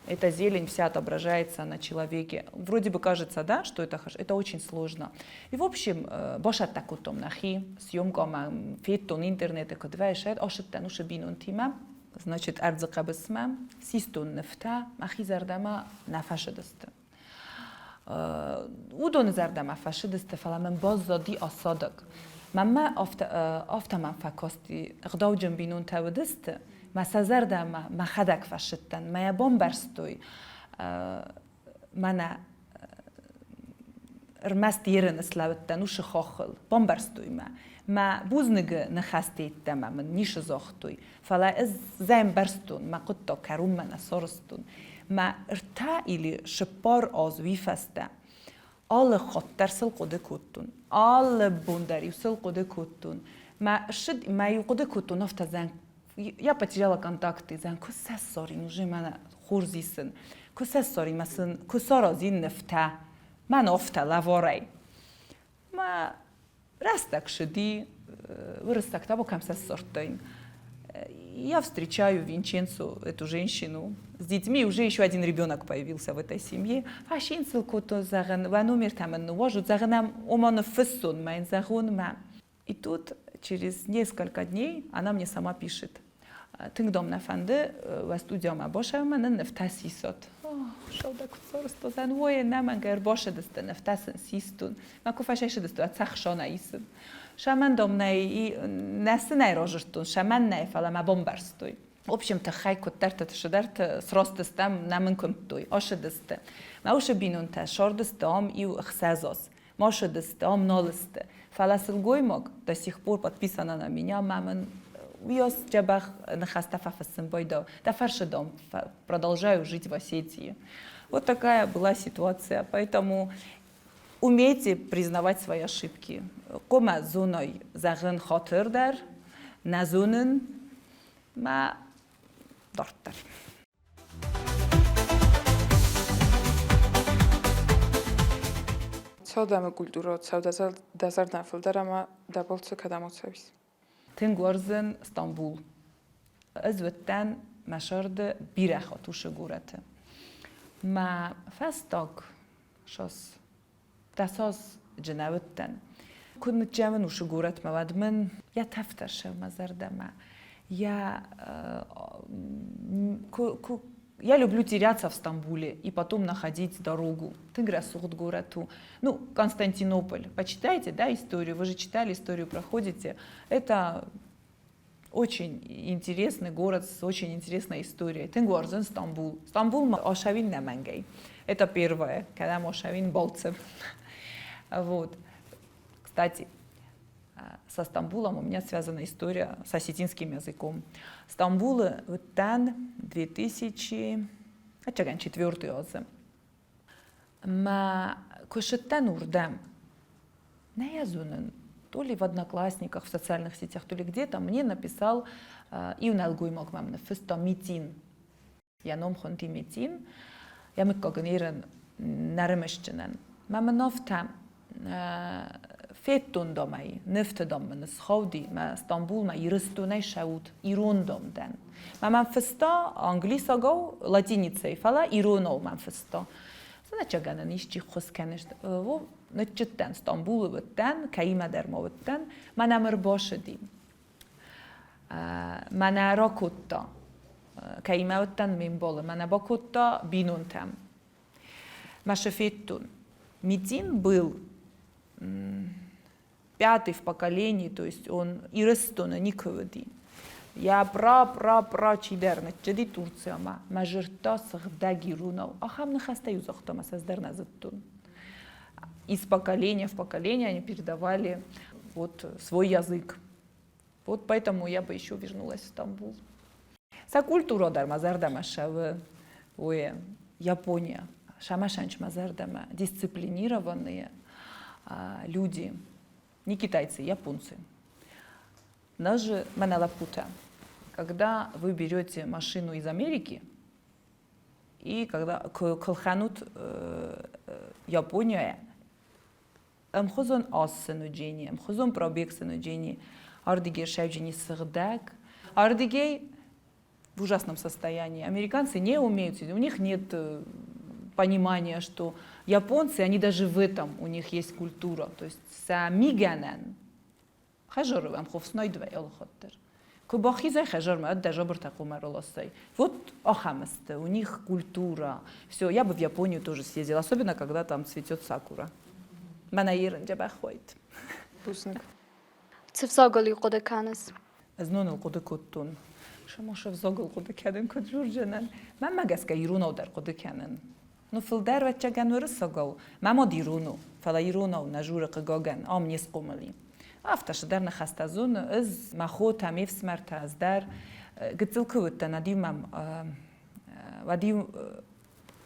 Эта зелень вся отображается на человеке. Вроде бы кажется, да, что это хорошо. Это очень сложно. И в общем, басӕттӕ кодтон нӕхи, съемкӕмӕ федтон интернеты куыд вӕйсӕд, ацыдтӕн уыцы бинонтимӕ, значит, ӕрдзы хъӕбысмӕ, систон нывтӕ, мӕхи зӕрдӕмӕ нӕ фӕсыдысты. Уыдоны зӕрдӕмӕ фӕсыдысты, фӕлӕ мын баззади асадӕг. Мӕнмӕ афтӕ, афтӕ мӕм фӕкасти, ӕгъдауджын бинонтӕ уыдысты, мӕ сӕ зӕрдӕмӕ мӕхӕдӕг фӕсыдтӕн, мӕ йӕ бамбӕрстой, мӕнӕ ӕрмӕст ерын слӕудтӕн уыцы хохыл, бамбӕрстой мӕ. Мӕ бузныгы ныхӕсты йеддӕмӕ мын ницы загътой, Фӕлӕ ӕз зӕмбӕрстон, мӕ хъуыддаг кӕронмӕ нӕ сарӕзтон. Мӕ ӕртӕ или цыппар аз уый фӕстӕ алы хатт дӕр сыл хъуыды кодтон. Алы бон дӕр-иу сыл хъуыды кодтон. Мӕ ссыд, мӕ-иу хъуыды кодтон афтӕ зӕн я потеряла контакты, зӕн куы сӕ ссарин уже мӕнӕ хорз исын, куы сӕ ссарин, мӕ сын куы саразин нывтӕ, мӕн афтӕ лӕварӕй. Мӕ рӕстӕг цыди, уырыссӕгтӕ кӕм сӕ ссардтаин. Я встречаю Винченцо, эту женщину, с детьми, уже еще один ребенок появился в этой семье. Фӕсинцыл кодтон, зӕгъын, уӕ номертӕ мын ныууадзут, зӕгъын ӕм, ома ныффыссон мӕ йын, зӕгъон мӕ. И тут через несколько дней она мне сама пишет. Тынг дом нӕ фӕнды, уӕ студиомӕ босӕмӕ нын нывтӕ сисот. Шалда куыд сарӕзтон, уой нӕмӕнгӕ ӕрбасыдысты, нывтӕ сын систун. Мӕ куы фӕсайсыдысты, уӕд цӕхсонӕ исын. Сӕмӕн дом нӕ, нӕ сын ӕй разырдтон, сӕмӕн нӕ, фӕлӕ мӕ бамбӕрстой. В общем, тыххӕй куыддӕрты цыдӕрты сростыстӕм, нӕ мын куымдтой, асыдысты. Мӕ усы бинонтӕ сардысты ам иу ӕхсӕз аз. Ма сыдысты, ам нал сты. Фӕлӕ сылгоймаг до сих пор подписана на меня, мӕ мын уыйас дзӕбӕх ныхӕстӕ фӕфыссын байдау. Дӕ фӕрсы, дам, продолжаю жить в Осетии. Вот такая была ситуация. Поэтому умейте признавать свои ошибки. Хъуамӕ зоной зӕгъын хатыр дӕр, нӕ зонын мӕ дарддӕр. Цӕуы дӕмы культурӕ, цӕуы дӕ зӕрдӕ фылдӕр ӕмӕ дӕ балцы кӕдӕм ацӕуис? Тынг уарзын Стамбул. Ӕз уыдтӕн мӕ сӕрды бирӕ хатт уыцы горӕты. Мӕ фӕстаг сас дӕсазджы нӕ уыдтӕн. Куы ныццӕуын уыцы горӕтмӕ, уӕд мын йӕ тӕф тӕрсы мӕ зӕрдӕмӕ. Йӕ куы Я люблю теряться в Стамбуле и потом находить дорогу. Тынг рӕсугъд горӕт у. Ну, Константинополь. Почитайте, да, историю. Вы же читали историю, проходите. Это очень интересный город с очень интересной историей. Тынг уарзын Стамбул. Стамбул ошавин нӕмӕнгӕй. Это первое, когда ошавин балцы. Вот. Кстати, со Стамбулом у меня связана история с осетинским языком. Стамбулы уыдтӕн 2004 азы. Мӕ куы ссыдтӕн уырдӕм, нӕ йӕ зонын, то ли в Одноклассниках, в социальных сетях, то ли где-то мне написал иу нӕлгоймаг мӕм ныффыста Митин. Йӕ ном хуынди Метин, йӕ мыггаг ын Ирын нӕрымысджынӕн. Мӕ мын афтӕ федтон домӕй, нывты дом мын схауди, мӕ Стамбулмӕ Ирыстонӕй сӕут, ирон дом дӕн. Мӕ мӕм фыста англисагау латиницӕй, фӕлӕ иронау мӕм фыста. Цынӕчӕгӕнӕн исчи ххуыс кӕныс. Во ныццыдтӕн, Стамбулы уыдтӕн, кӕимӕдӕр ма уыдтӕн, мӕнӕ мыр басыди. Мӕнӕ ракодта, кӕимӕ уыдтӕн ме мбалы, мӕнӕ бакодта бинонтӕм. Мӕ федтон. Митин был пятый в поколении, то есть он Ирыстоны никуы уыди. Йӕ пра-пра-пра чидӕр ныццыди Турциямӕ, мӕ зырдта сыгъдӕг иронау. Ахӕм ныхӕстӕ-иу загъта, мӕ сӕ ӕз дӕр нӕ зыдтон. Из поколения в поколение они передавали вот свой язык. Вот поэтому я бы еще вернулась в Стамбул. Сӕ культура дӕр мӕ зӕрдӕмӕ ссӕуы. Ой, Япония. Сӕмӕсӕнч мӕ зӕрдӕмӕ. Дисциплинированные люди. Не китайцы, японцы. Даже мӕнӕ лӕппутӕ. Когда вы берете машину из Америки, и когда кылхӕнут Японияйӕ, ӕмхуызон ас сын уыджени, ӕмхуызон пробег сын уыджени, ардыгей сӕвджени сыгъдӕг, ардыгей в ужасном состоянии. Американцы не умеют, у них нет понимания, что японцы, они даже в этом, у них есть культура. То есть сӕ мигӕнӕн Хӕжары ӕмхофснайдвӕй алыхатт дӕр. Куы бахизай хӕжармӕ, ӕд дӕ жабыртӕ хъуамӕ раласай. Вот ахӕм сты, у них культура. Все, я бы в Японию тоже съездила, особенно когда там цветет сакура. Мӕнӕ ерын дзӕбӕх уайд. Бузныг. Цы взагыл хъуыды кӕныс? Ӕз ныл хъуыды кодтон. Сымах взагыл хъуыды кӕнын куыд журджынӕн. Мӕнмӕ гӕсгӕ иронау дӕр хъуыды кӕнын. Ну, фылдӕр ӕвӕццӕгӕн уырыссагау. Мӕ мад ирон у, фӕлӕ иронау нӕ журы хъыгагӕн, ам не схъомыл и. Афтӕ цыдӕр ныхӕстӕ зоны, ӕз, мӕ хотӕ, ме фсымӕртӕ, ӕз дӕр. Гыццыл куы уыдтӕн, уӕд-иу мӕм уӕд-иу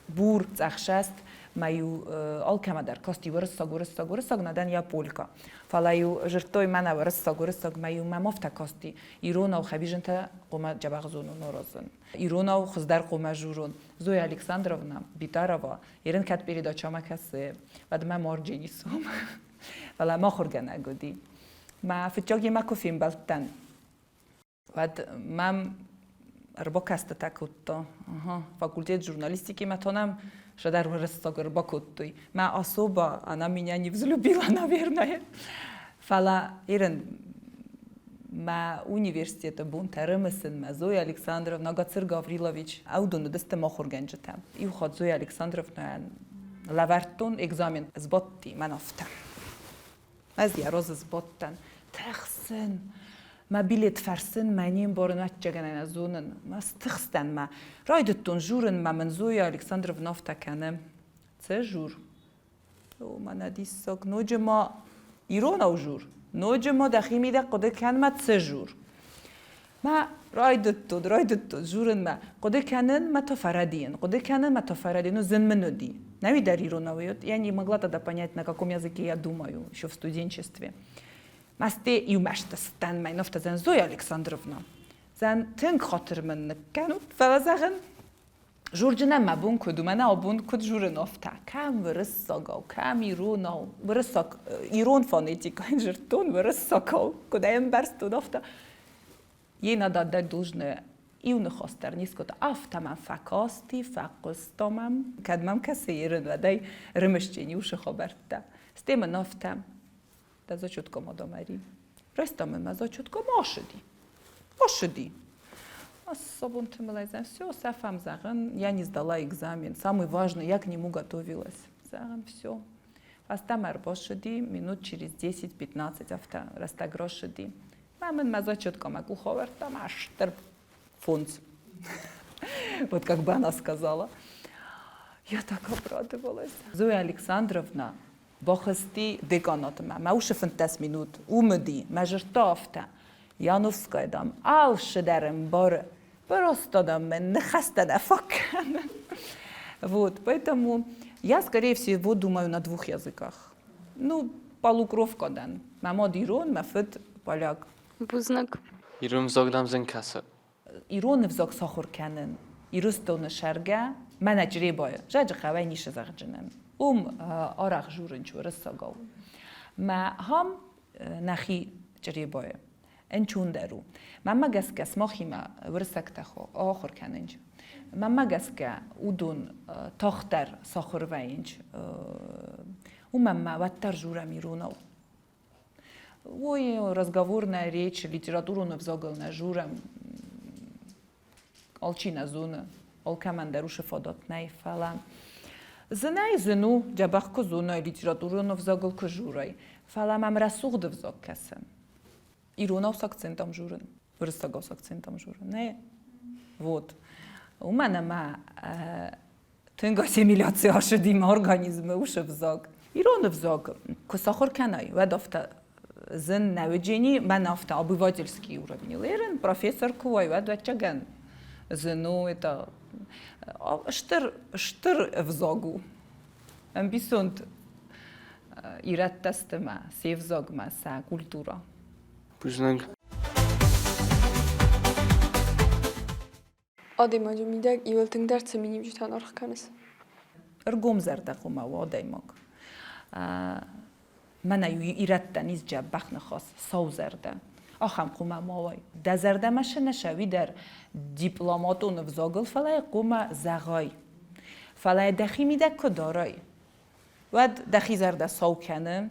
бур, цъӕхсаст, мӕ-иу алкӕмӕ дӕр касти уырыссаг, уырыссаг, уырыссаг, нӕ дӕн я полька. Фӕлӕ-иу дзырдтой мӕнӕ уырыссаг, уырыссаг, мӕ-иу мӕм афтӕ касти, иронау хӕбизынтӕ хъуамӕ дзӕбӕх зонон аразын. Иронау хуыздӕр хъуамӕ журон. Зоя Александровна Битарова ерын кӕд передачамӕ кӕсы, уӕд мӕ марджини сом. Фӕлӕ мӕ ахуыргӕнӕг уыди. Мӕ фыццаг йемӕ куы фембӕлдтӕн, уӕд мӕм ӕрбакӕстытӕ кодта. Ага, факультет журналистикимӕ то нӕм шӕдӕр уырыссаг ӕрбакодтой. Мӕ особо она меня не взлюбила, наверное. Фӕлӕ ерын мӕ университеты бонтӕ рымысынмӕ Зоя Александровна, Гацыр Гаврилович уыдон уыдысты мӕ ахуыргӕнджытӕ. Иу хатт Зоя Александровнайӕн лӕвӕрдтон экзамен, сбадти мӕн афтӕ. Ӕз йӕ разы сбадтӕн. Тӕхсын, мӕ билет фӕрсын, мӕ не мбарын, ӕцӕгӕн ӕй нӕ зонын. Мӕ стыхстӕн мӕ. Райдыдтон журын, мӕ мын Зоя Александровна афтӕ кӕны. Цы жур? О, мӕнӕ диссаг, ноджы ма иронау жур, ноджы ма дӕхимидӕг хъуыды кӕн мӕ цы жур. Мӕ райдыдтон, райдыдтон дзурынмӕ. Хъуыды кӕнын мӕ то фӕрӕдийын, хъуыды кӕнын мӕ то фӕрӕдийын. Ну, зын мын уыди. Нӕуи дӕр иронау я не могла тогда понять, на каком языке я думаю, еще в студенчестве. Масте иу мӕсты цыдтӕн мӕ нофтӕ Зоя Александровна. Зӕн тынг хатыр мын ныккӕнут, фӕлӕ зӕгъын, Журджынӕн мӕ бон куыд у, мӕнӕ абон куыд журын афтӕ, кӕм уырыссагау, кӕм иронау, уырыссаг, ирон фонетикӕйы дзырдтон уырыссагау, куыд ӕй ӕмбӕрстон, афтӕ. Ей надо отдать должное, иу ныхас дӕр не скодта. Афтӕ мӕм фӕкасти, фӕхъуыста мӕм, кӕд мӕм кӕсы ерын, уӕд ӕй рымысджын иу хабӕрттӕ. Стӕй мын афтӕ, дӕ зачеткӕ ма дам ӕри. Райста мын мӕ зачеткӕ ма ашыди. Ашыди. Особо все, сӕфӕм зӕгъын, я не сдала экзамен. Самый важный, я к нему готовилась. Зӕгъын, все. Фӕстӕмӕ ӕрбашыди, минут через 10-15 афтӕ рӕстӕг рашыди. Мӕ мын мӕ зачеткӕ мӕ къух авӕрдта, мӕ стыр фондз. Вот как бы она сказала. Я так обрадовалась. Зоя Александровна бахызти деканатмӕ. Мӕ усы 15 минут уым уыди, мӕ зӕрдӕ афтӕ. Яновская, дам, алцы дӕр ӕмбары. Просто, дам, мӕн ныхӕстӕ нӕ фаг кӕны. Вот, поэтому я, скорее всего, думаю на двух языках. Ну, полукровка дӕн. Мӕ мад ирон, мӕ фыд поляк. Бузныг. Ирон ӕвзаг дӕм зын кӕсы? Ирон ӕвзаг сахуыр кӕнын Ирыстоны сӕргӕ мӕнӕ Чъребайы зӕджы хъӕуӕй ницы зӕгъджынӕн. Уым арӕх журынч уырыссагау. Мӕ хам нӕхи Чъребайы ӕнчондӕр у. Мӕнмӕ гӕсгӕ сымахимӕ уырыссӕгтӕ ахуыр кӕнынч. Мӕнмӕ гӕсгӕ уыдон тагъддӕр сахуыр вӕййынч. Уымӕн мӕ уӕддӕр журӕм иронау. Ой, разговорная речь, литературон ӕвзагыл нӕ журӕм. Алчи нӕ зоны, алкӕмӕн дӕр уыцы фадат нӕй, фӕлӕ зынӕй зын у, дзӕбӕх куы зонай, литературон ӕвзагыл куы журай. Фӕлӕ мӕм рӕсугъд ӕвзаг кӕсы. Иронау с акцентом журын, уырыссагау с акцентом журын. Нӕ? Вот. Уымӕн ӕмӕ тынг ассимиляци ацыди мӕ организмы уыцы ӕвзаг. Ирон ӕвзаг куы сахуыр кӕнай, уӕд афтӕ зын нӕ уыджени, мӕн афтӕ обывательский уровень лерын, профессор куы уай, уӕд ӕвӕццӕгӕн зын у, это стыр, стыр ӕвзаг у. Ӕмбисонд ирӕттӕ сты мӕ се взагмӕ, сӕ культура. Бузныг. Адӕймаджы мидӕг иуыл тынгдӕр цы миниуджытӕн аргъ кӕныс? Ӕргомзӕрдӕ хъуамӕ уа адӕймаг. Мӕнӕ ирӕттӕн ис дзӕбӕх ныхас, саузӕрдӕ. Ахӕм хъуамӕ ма уай. Дӕ зӕрдӕмӕ цы нӕ цӕуи дӕр дипломатон ӕвзагыл, фӕлӕ хъуамӕ зӕгъай. Фӕлӕ дӕхи мидӕг куы дарай, уӕд дӕхи зӕрдӕ сау кӕны,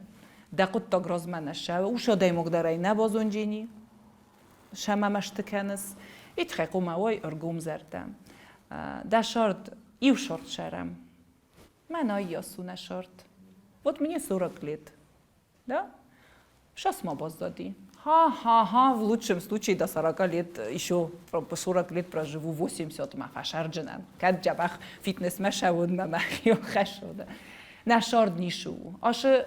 дӕ хъуыддаг размӕ нӕ цӕуы, ус адӕймаг дӕр ӕй нӕ базонджени. Сӕмӕ мӕсты кӕныс, итхӕй хъуамӕ уой ӕргомзӕрдӕ. Дӕ сӕрд иу сорт сӕрӕм. Мӕн аййас у нӕ сӕрд. Вот мне 40 лет. Да? Сейчас ма баззади. Ха-ха-ха, в лучшем случае до 40 лет, еще 40 лет проживу, 80 ма фӕсӕрджынӕн. Кӕд дзӕбӕх фитнесмӕ сӕуын мӕ мӕхи хӕссон. Нӕ сӕрд ницы у. Асы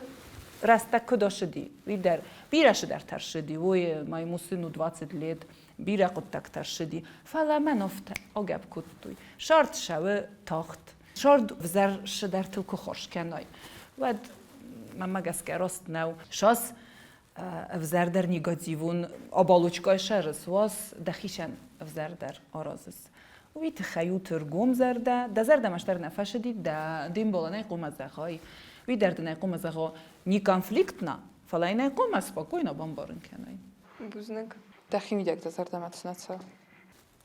рӕстӕг куыд ӕссыди, уый дӕр бирӕ цыдӕртӕ ӕрцыди. Ой, моему сыну 20 лет, бирӕ хъуыддӕгтӕ ӕрцыди. Фӕлӕ мӕн афтӕ агӕпп кодтой. Сӕрд цӕуы тагъд. Сӕрд ӕвзӕр цыдӕртыл куы хорз кӕнай, уӕд мӕнмӕ гӕсгӕ раст нӕу. Сас ӕвзӕрдӕр негативон оболочкӕй сӕрыс, уас дӕхицӕн ӕвзӕрдӕр аразыс. Уый тыххӕй у ӕргомзӕрдӕ, дӕ зӕрдӕмӕ стӕр нӕ фӕсыди, дӕ де мбалӕн ӕй хъуамӕ зӕгъай. Уый дӕр дын ӕй хъуамӕ зӕгъа не конфликтно, фӕлӕ йын ӕй хъуамӕ спокойно бамбарын кӕнай. Бузныг. Дӕхи мидӕг дӕ зӕрдӕмӕ цы нӕ цӕуы?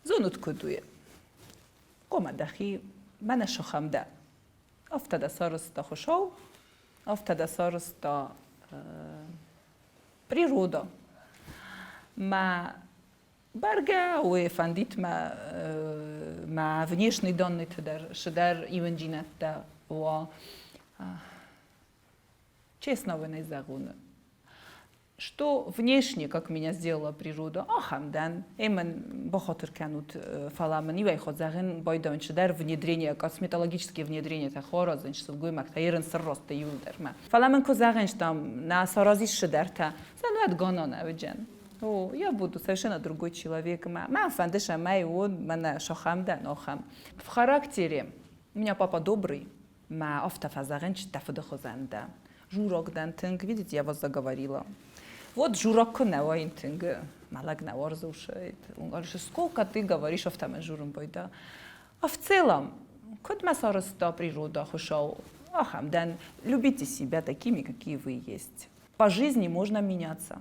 Зонут куыд у? Хъуамӕ дӕхи мӕнӕ сыхӕм дӕ. Афтӕ дӕ сарӕзта Хуыцау, афтӕ дӕ сарӕзта природа. Мӕ бӕргӕ уый фӕндит мӕ мӕ внешний данныйты дӕр цыдӕр ивындзинӕдтӕ уа. Честно вы не зӕгъон. Что внешне, как меня сделала природа, ахӕм дӕн. Ӕй мын бахатыр кӕнут, фӕлӕ мын иуӕй зӕгъын байдайын цыдӕр внедрение, косметологические внедрение-тӕ харазын, сылгоймӕгтӕ ерын сыррӕзты иуылдӕр мӕ. Фӕлӕ мын куы зӕгъын, там, нӕ саразис цыдӕртӕ, сӕ уӕд гӕнӕн ӕвджен. О, я буду совершенно другой человек. Мӕ фӕнды сӕмӕй уон, мӕнӕ сахӕм дӕн, ахӕм. В характере у меня папа добрый, мӕ афтӕ фӕзӕгъын, дӕ фыды хуызӕн дӕ. Журок дӕн тынг, видите, я вас заговорила. Вот журок куы нӕ уаин тынг, мӕ лӕг нӕ уарзы усӕй. Он говорит, сколько ты говоришь, афтӕ мӕ журын байда. А в целом, куыд мӕ сарӕзта природа Хуыцау, ахӕм дӕн. Любите себя такими, какие вы есть. По жизни можно меняться.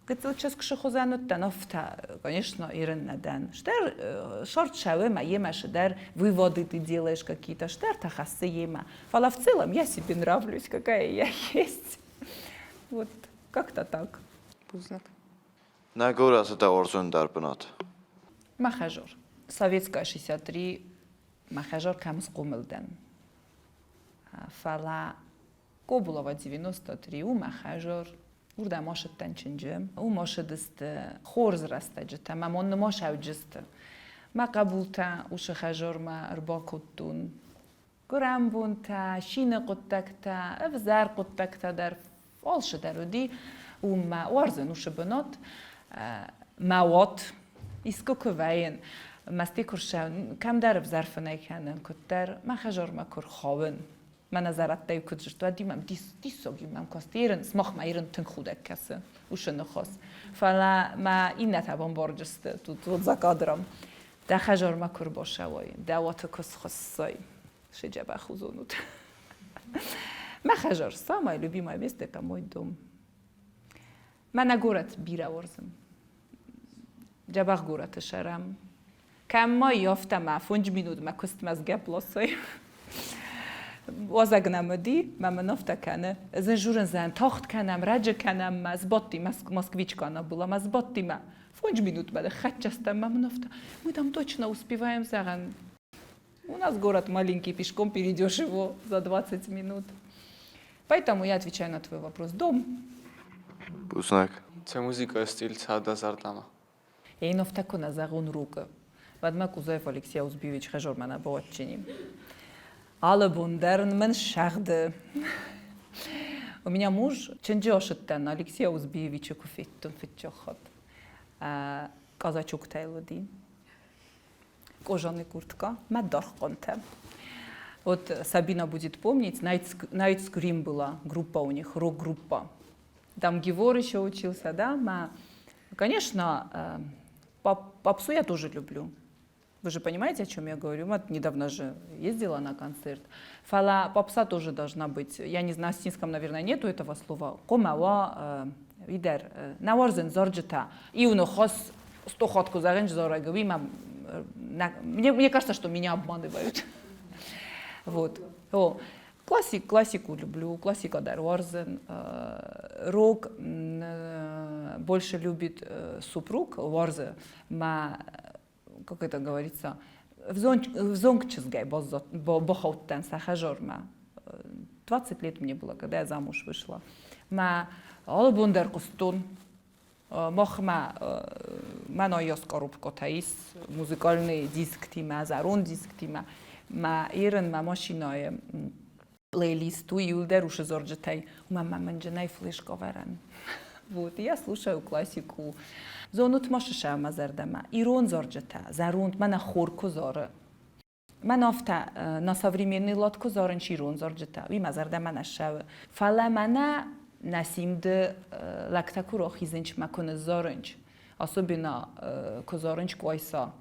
Гыццыл чызг сыхуызӕн уыдтӕн, афтӕ, конечно, ирын нӕ дӕн. Стӕр шорт шӕуы мӕ йемӕ сыдӕр выводы ты делаешь какие-то, стӕртӕ хӕссы йемӕ. Фӕлӕ в целом я себе нравлюсь, какая я есть. Вот как-то так. Бузныг. Нӕ горӕты дӕ уарзондӕр бынат? Махажор. Советская 63 Махажор кӕм схъомыл дӕн. Фӕлӕ Кобулова 93 у Махажор. Уырдӕм ацыдтӕн чынджы. Уым ацыдысты хорз рӕстӕджытӕ, мӕ мон нымасӕуджысты. Мӕ хъӕбултӕ уыцы хӕжормӕ ӕрбакодтон. Гуырӕнбонтӕ, цины хъуыддӕгтӕ, ӕвзӕр хъуыддӕгтӕ дӕр алцыдӕр уыди. Уым мӕ уарзын уыцы бынат. Мӕ уат искуы куы вӕййын, мӕсти куы рсӕуын, кӕмдӕр ӕвзӕр фынӕй кӕнын, куыддӕр мӕ хӕжормӕ куы рхауын. Мӕнӕ зӕрӕдтӕй куыд зыдта, уӕд мӕм диссаг мӕм каст. Ерын, смахмӕ ерын тынг худӕг кӕсы уыцы ныхас. Фӕлӕ мӕ иннӕтӕ бамбарджысты тут вот за кадром. Дӕ хӕжормӕ куы рбацӕуай, дӕ уаты куы схуыссай, шеджӕбӕх узонут. Мӕ хӕжор, самое любимое место это мой дом. Мӕнӕ горӕт бирӕ уарзын. Дзӕбӕх горӕты сӕрӕм. Кӕм ма и, афтӕ ма фондз минутмӕ куыстмӕ сгӕпп ласой. Уазӕг нӕм уыди, мӕ мын афтӕ кӕны. Зын журын зӕн, тагъд кӕнӕм, раджы кӕнӕм мӕ, сбадти, москвичка она была, мӕ сбадти мӕ. Фондз минутмӕ ныххӕццӕ стӕм, мӕ мын афтӕ, мы там точно успеваем, зӕгъӕн. У нас город маленький, пешком перейдешь его за 20 минут. Поэтому я отвечаю на твой вопрос. Дом. Бузныг. Цы музыкӕйы стиль цӕуы дӕ зӕрдӕмӕ? Ейновтӕ куы нӕ зӕгъон рукы, уӕд мӕ Кузаев Алексей Аузбиевич хӕжормӕ нӕ бауадздзӕни. Алы бон дӕр мын сӕгъды. У меня муж чынджы ошыдтӕн Алексей Аузбиевичы куы федтон фыццаг хатт. Казачоктӕй уыди. Кожаный куртка, мӕ даргъ Вот Сабина будет помнить, Night Scream была группа у них, рок-группа. Там Гевор еще учился, да? Ма. Конечно, попсу я тоже люблю. Вы же понимаете, о чем я говорю? Вот недавно же ездила на концерт. Фӕлӕ попса тоже должна быть. Я не знаю, в осетинском, наверное, нету этого слова. Хъуамӕ уа уидӕр нӕ уарзын зарджытӕ. Иу ныхас сто хатт куы зӕгъын зарӕг, уый мӕм мне кажется, что меня обманывают. Вот. О, классику люблю, классика дӕр уарзын. Рок больше любит супруг, уарзы. Мӕ, как это говорится, взонг чызгӕй бахаудтӕн сӕ хӕжормӕ. 20 лет мне было, когда я замуж вышла. Мӕ алы бон дӕр хъуыстон. Махмӕ мӕн аййас коробкӕтӕ ис музыкальный дисктимӕ, зӕронд дисктимӕ. Мӕ ерын мӕ машинӕйы плейлист у иуылдӕр усы зарджытӕй. Уымӕн мӕ мӕнджынӕй флешка вӕрӕн. Вот, я слушаю классику. Зонут ма сысӕ мӕ зӕрдӕмӕ. Ирон зарджытӕ, зӕронд, мӕнӕ хор куы зары. Мӕн афтӕ на современный лад куы зарынч ирон зарджытӕ, уый мӕ зӕрдӕмӕ нӕ ссӕуы. Фӕлӕ мӕнӕ нӕ симды лӕгтӕ куы рахизынч мӕ куы ныззарынч, особенно куы зарынч Къуайса,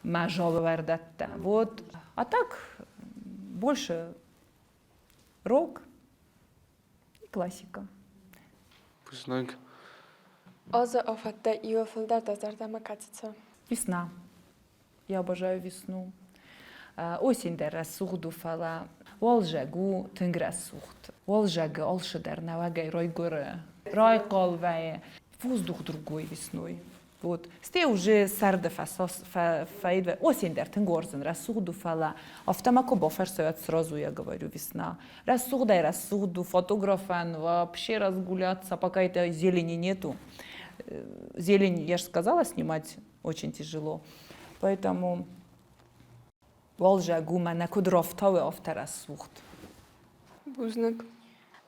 мӕ жалвӕрдӕттӕ. Вот, а так больше рок и классика. Бузныг. Азы афӕттӕ иуы фылдӕр дӕ зӕрдӕмӕ кӕцы цӕуы? Весна. Я обожаю весну. Осень дӕр рӕсугъд у, фӕлӕ уалзӕг у тынг рӕсугъд. Уалзӕгы алцыдӕр нӕуӕгӕй райгуыры, райхъал вӕййы. Воздух другой весной. Вот. Стӕй уже сӕрды фӕивы. Осень дӕр тынг уарзын, рӕсугъд у, фӕлӕ афтӕ ма куы бафӕрсай, уӕд сразу я говорю весна. Рӕсугъдӕй рӕсугъд у, фотографӕн вообще разгуляться, пока этой зелени нету. Зелень, я же сказала, снимать очень тяжело. Поэтому уалзӕг у мӕнӕ куыд рафтауы, афтӕ рӕсугъд. Бузныг.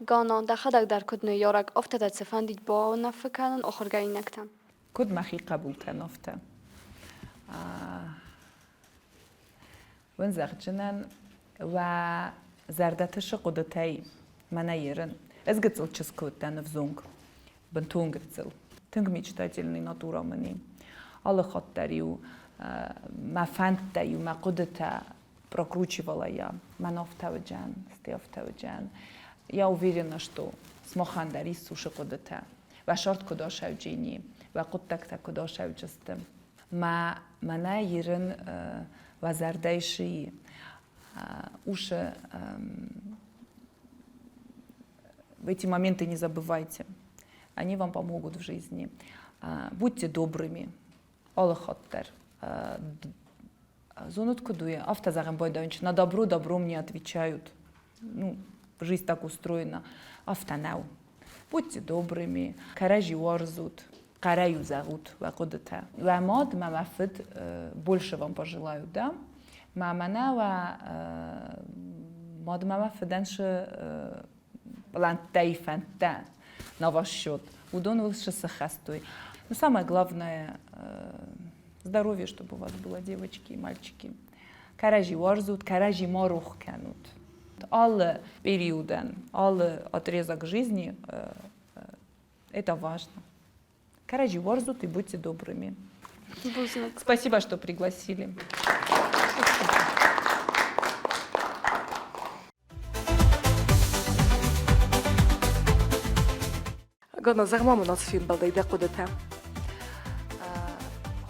Гана, дӕхӕдӕг дӕр куыд ныййарӕг, афтӕ дӕ цы фӕндид бауынаффӕ кӕнын ахуыргӕнинӕгтӕн? Куыд мӕхи хъӕбултӕн, афтӕ. Уын зӕгъджынӕн, уӕ зӕрдӕты шы хъуыдытӕй мӕнӕ ерын. Ӕз гыццыл чызг куы уыдтӕн ӕвзонг, бынтон гыццыл. Тынг мечтательный натура мын и. Алы хатт дӕр-иу мӕ фӕндтӕ-иу, мӕ хъуыдытӕ прокручивала я. Мӕн афтӕ уыдзӕн, стӕй афтӕ уыдзӕн. Я уверена, что смахӕн дӕр ис уыцы хъуыдытӕ. Уӕ сӕрд куыд асӕуджени, уӕ хъуыддӕгтӕ куыд асӕуджысты. Мӕ мӕнӕ ерын уӕ зӕрдӕйы шы и. Ушы в эти моменты не забывайте. Они вам помогут в жизни. Будьте добрыми. Алы хатт дӕр. Зонут куыд у, афтӕ зӕгъӕн байдайынч, на добро добром не отвечают. Ну, жизнь так устроена. Афтӕ нӕу. Будьте добрыми, кӕрӕдзи уарзут, хъӕрӕй зӕгъут уӕ хъуыдытӕ. Уӕ мад мӕ мӕ фыд больше вам пожелают, да? Мӕ мӕнӕ уӕ мад мӕ мӕ фыдӕн шы пълӕнттӕй фӕндтӕ на ваш счет. Уыдон уыл шы сыххӕстой. Но самое главное, здоровье, чтобы у вас было, девочки и мальчики. Кӕрӕдзи уарзут, кӕрӕдзи ма рох кӕнут. Алы периодӕн, алы отрезок жизни это важно. Кӕрӕдзи уарзут и будьте добрыми. Бузныг. Спасибо, что пригласили. Гана, зӕгъ-ма мын ацы фембӕлдӕй дӕ хъуыдытӕ.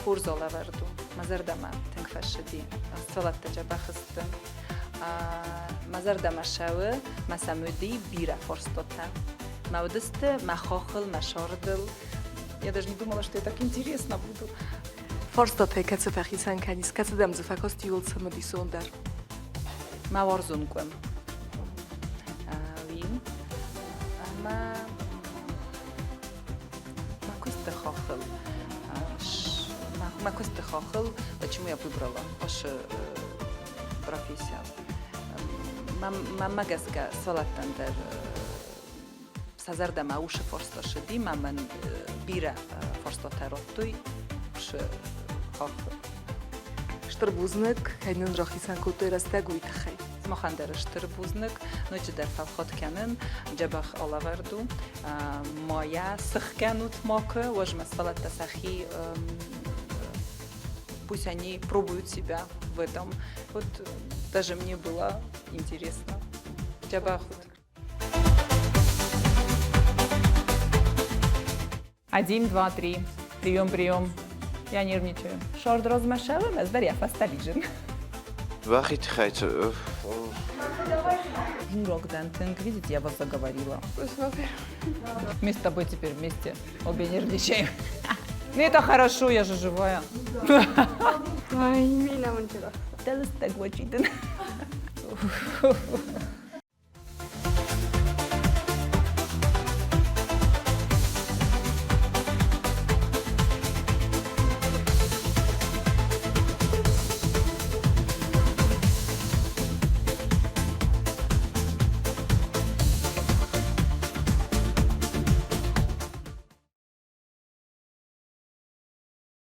Хорз алӕвӕрд у. Мӕ зӕрдӕмӕ тынг фӕцыди. Салаттӕ дзӕбӕх сты. Мӕ зӕрдӕмӕ цӕуы, мӕ сӕм уыди бирӕ фарстатӕ. Мӕ уыдысты мӕ хохыл, мӕ сӕрдыл. Я даже не думала, что я так интересно буду. Фарстатӕй кӕцы фӕхицӕн кӕнис, кӕцы дӕм дзы фӕкасти иууыл цымыдисондӕр? Мӕ уарзон къуым. Уый ӕмӕ мӕ куысты хаххыл мӕ куысты хаххыл почему я выбрала вашу профессию? Мӕнмӕ гӕсгӕ сывӕллӕттӕн дӕр сӕ зӕрдӕмӕ уыцы фарста ссыди, мӕ мӕн бирӕ фарстатӕ радтой уыцы хаххыл. Стыр бузныг, кӕй нын рахицӕн кодтой рӕстӕг, уый тыххӕй. Махӕн дӕр стыр бузныг, ноджыдӕр фӕлхат кӕнын, дзӕбӕх алӕвӕрд у. Ма йӕ сых кӕнут макуы, уӕзмӕ сывӕллӕттӕ сӕхи пусть они пробуют себя в этом. Вот даже мне было интересно. Дзӕбӕх ут. Один, два, три. Прием, прием. Я нервничаю. Шорд розмашевым, ez я фасталижин. Уӕхи тыххӕй Журок дӕн видите, я вас заговорила. Мы с тобой теперь вместе обе нервничаем. Ну это хорошо, я же живая. Ай, мина мын Дӕлыстӕг уӕчидын.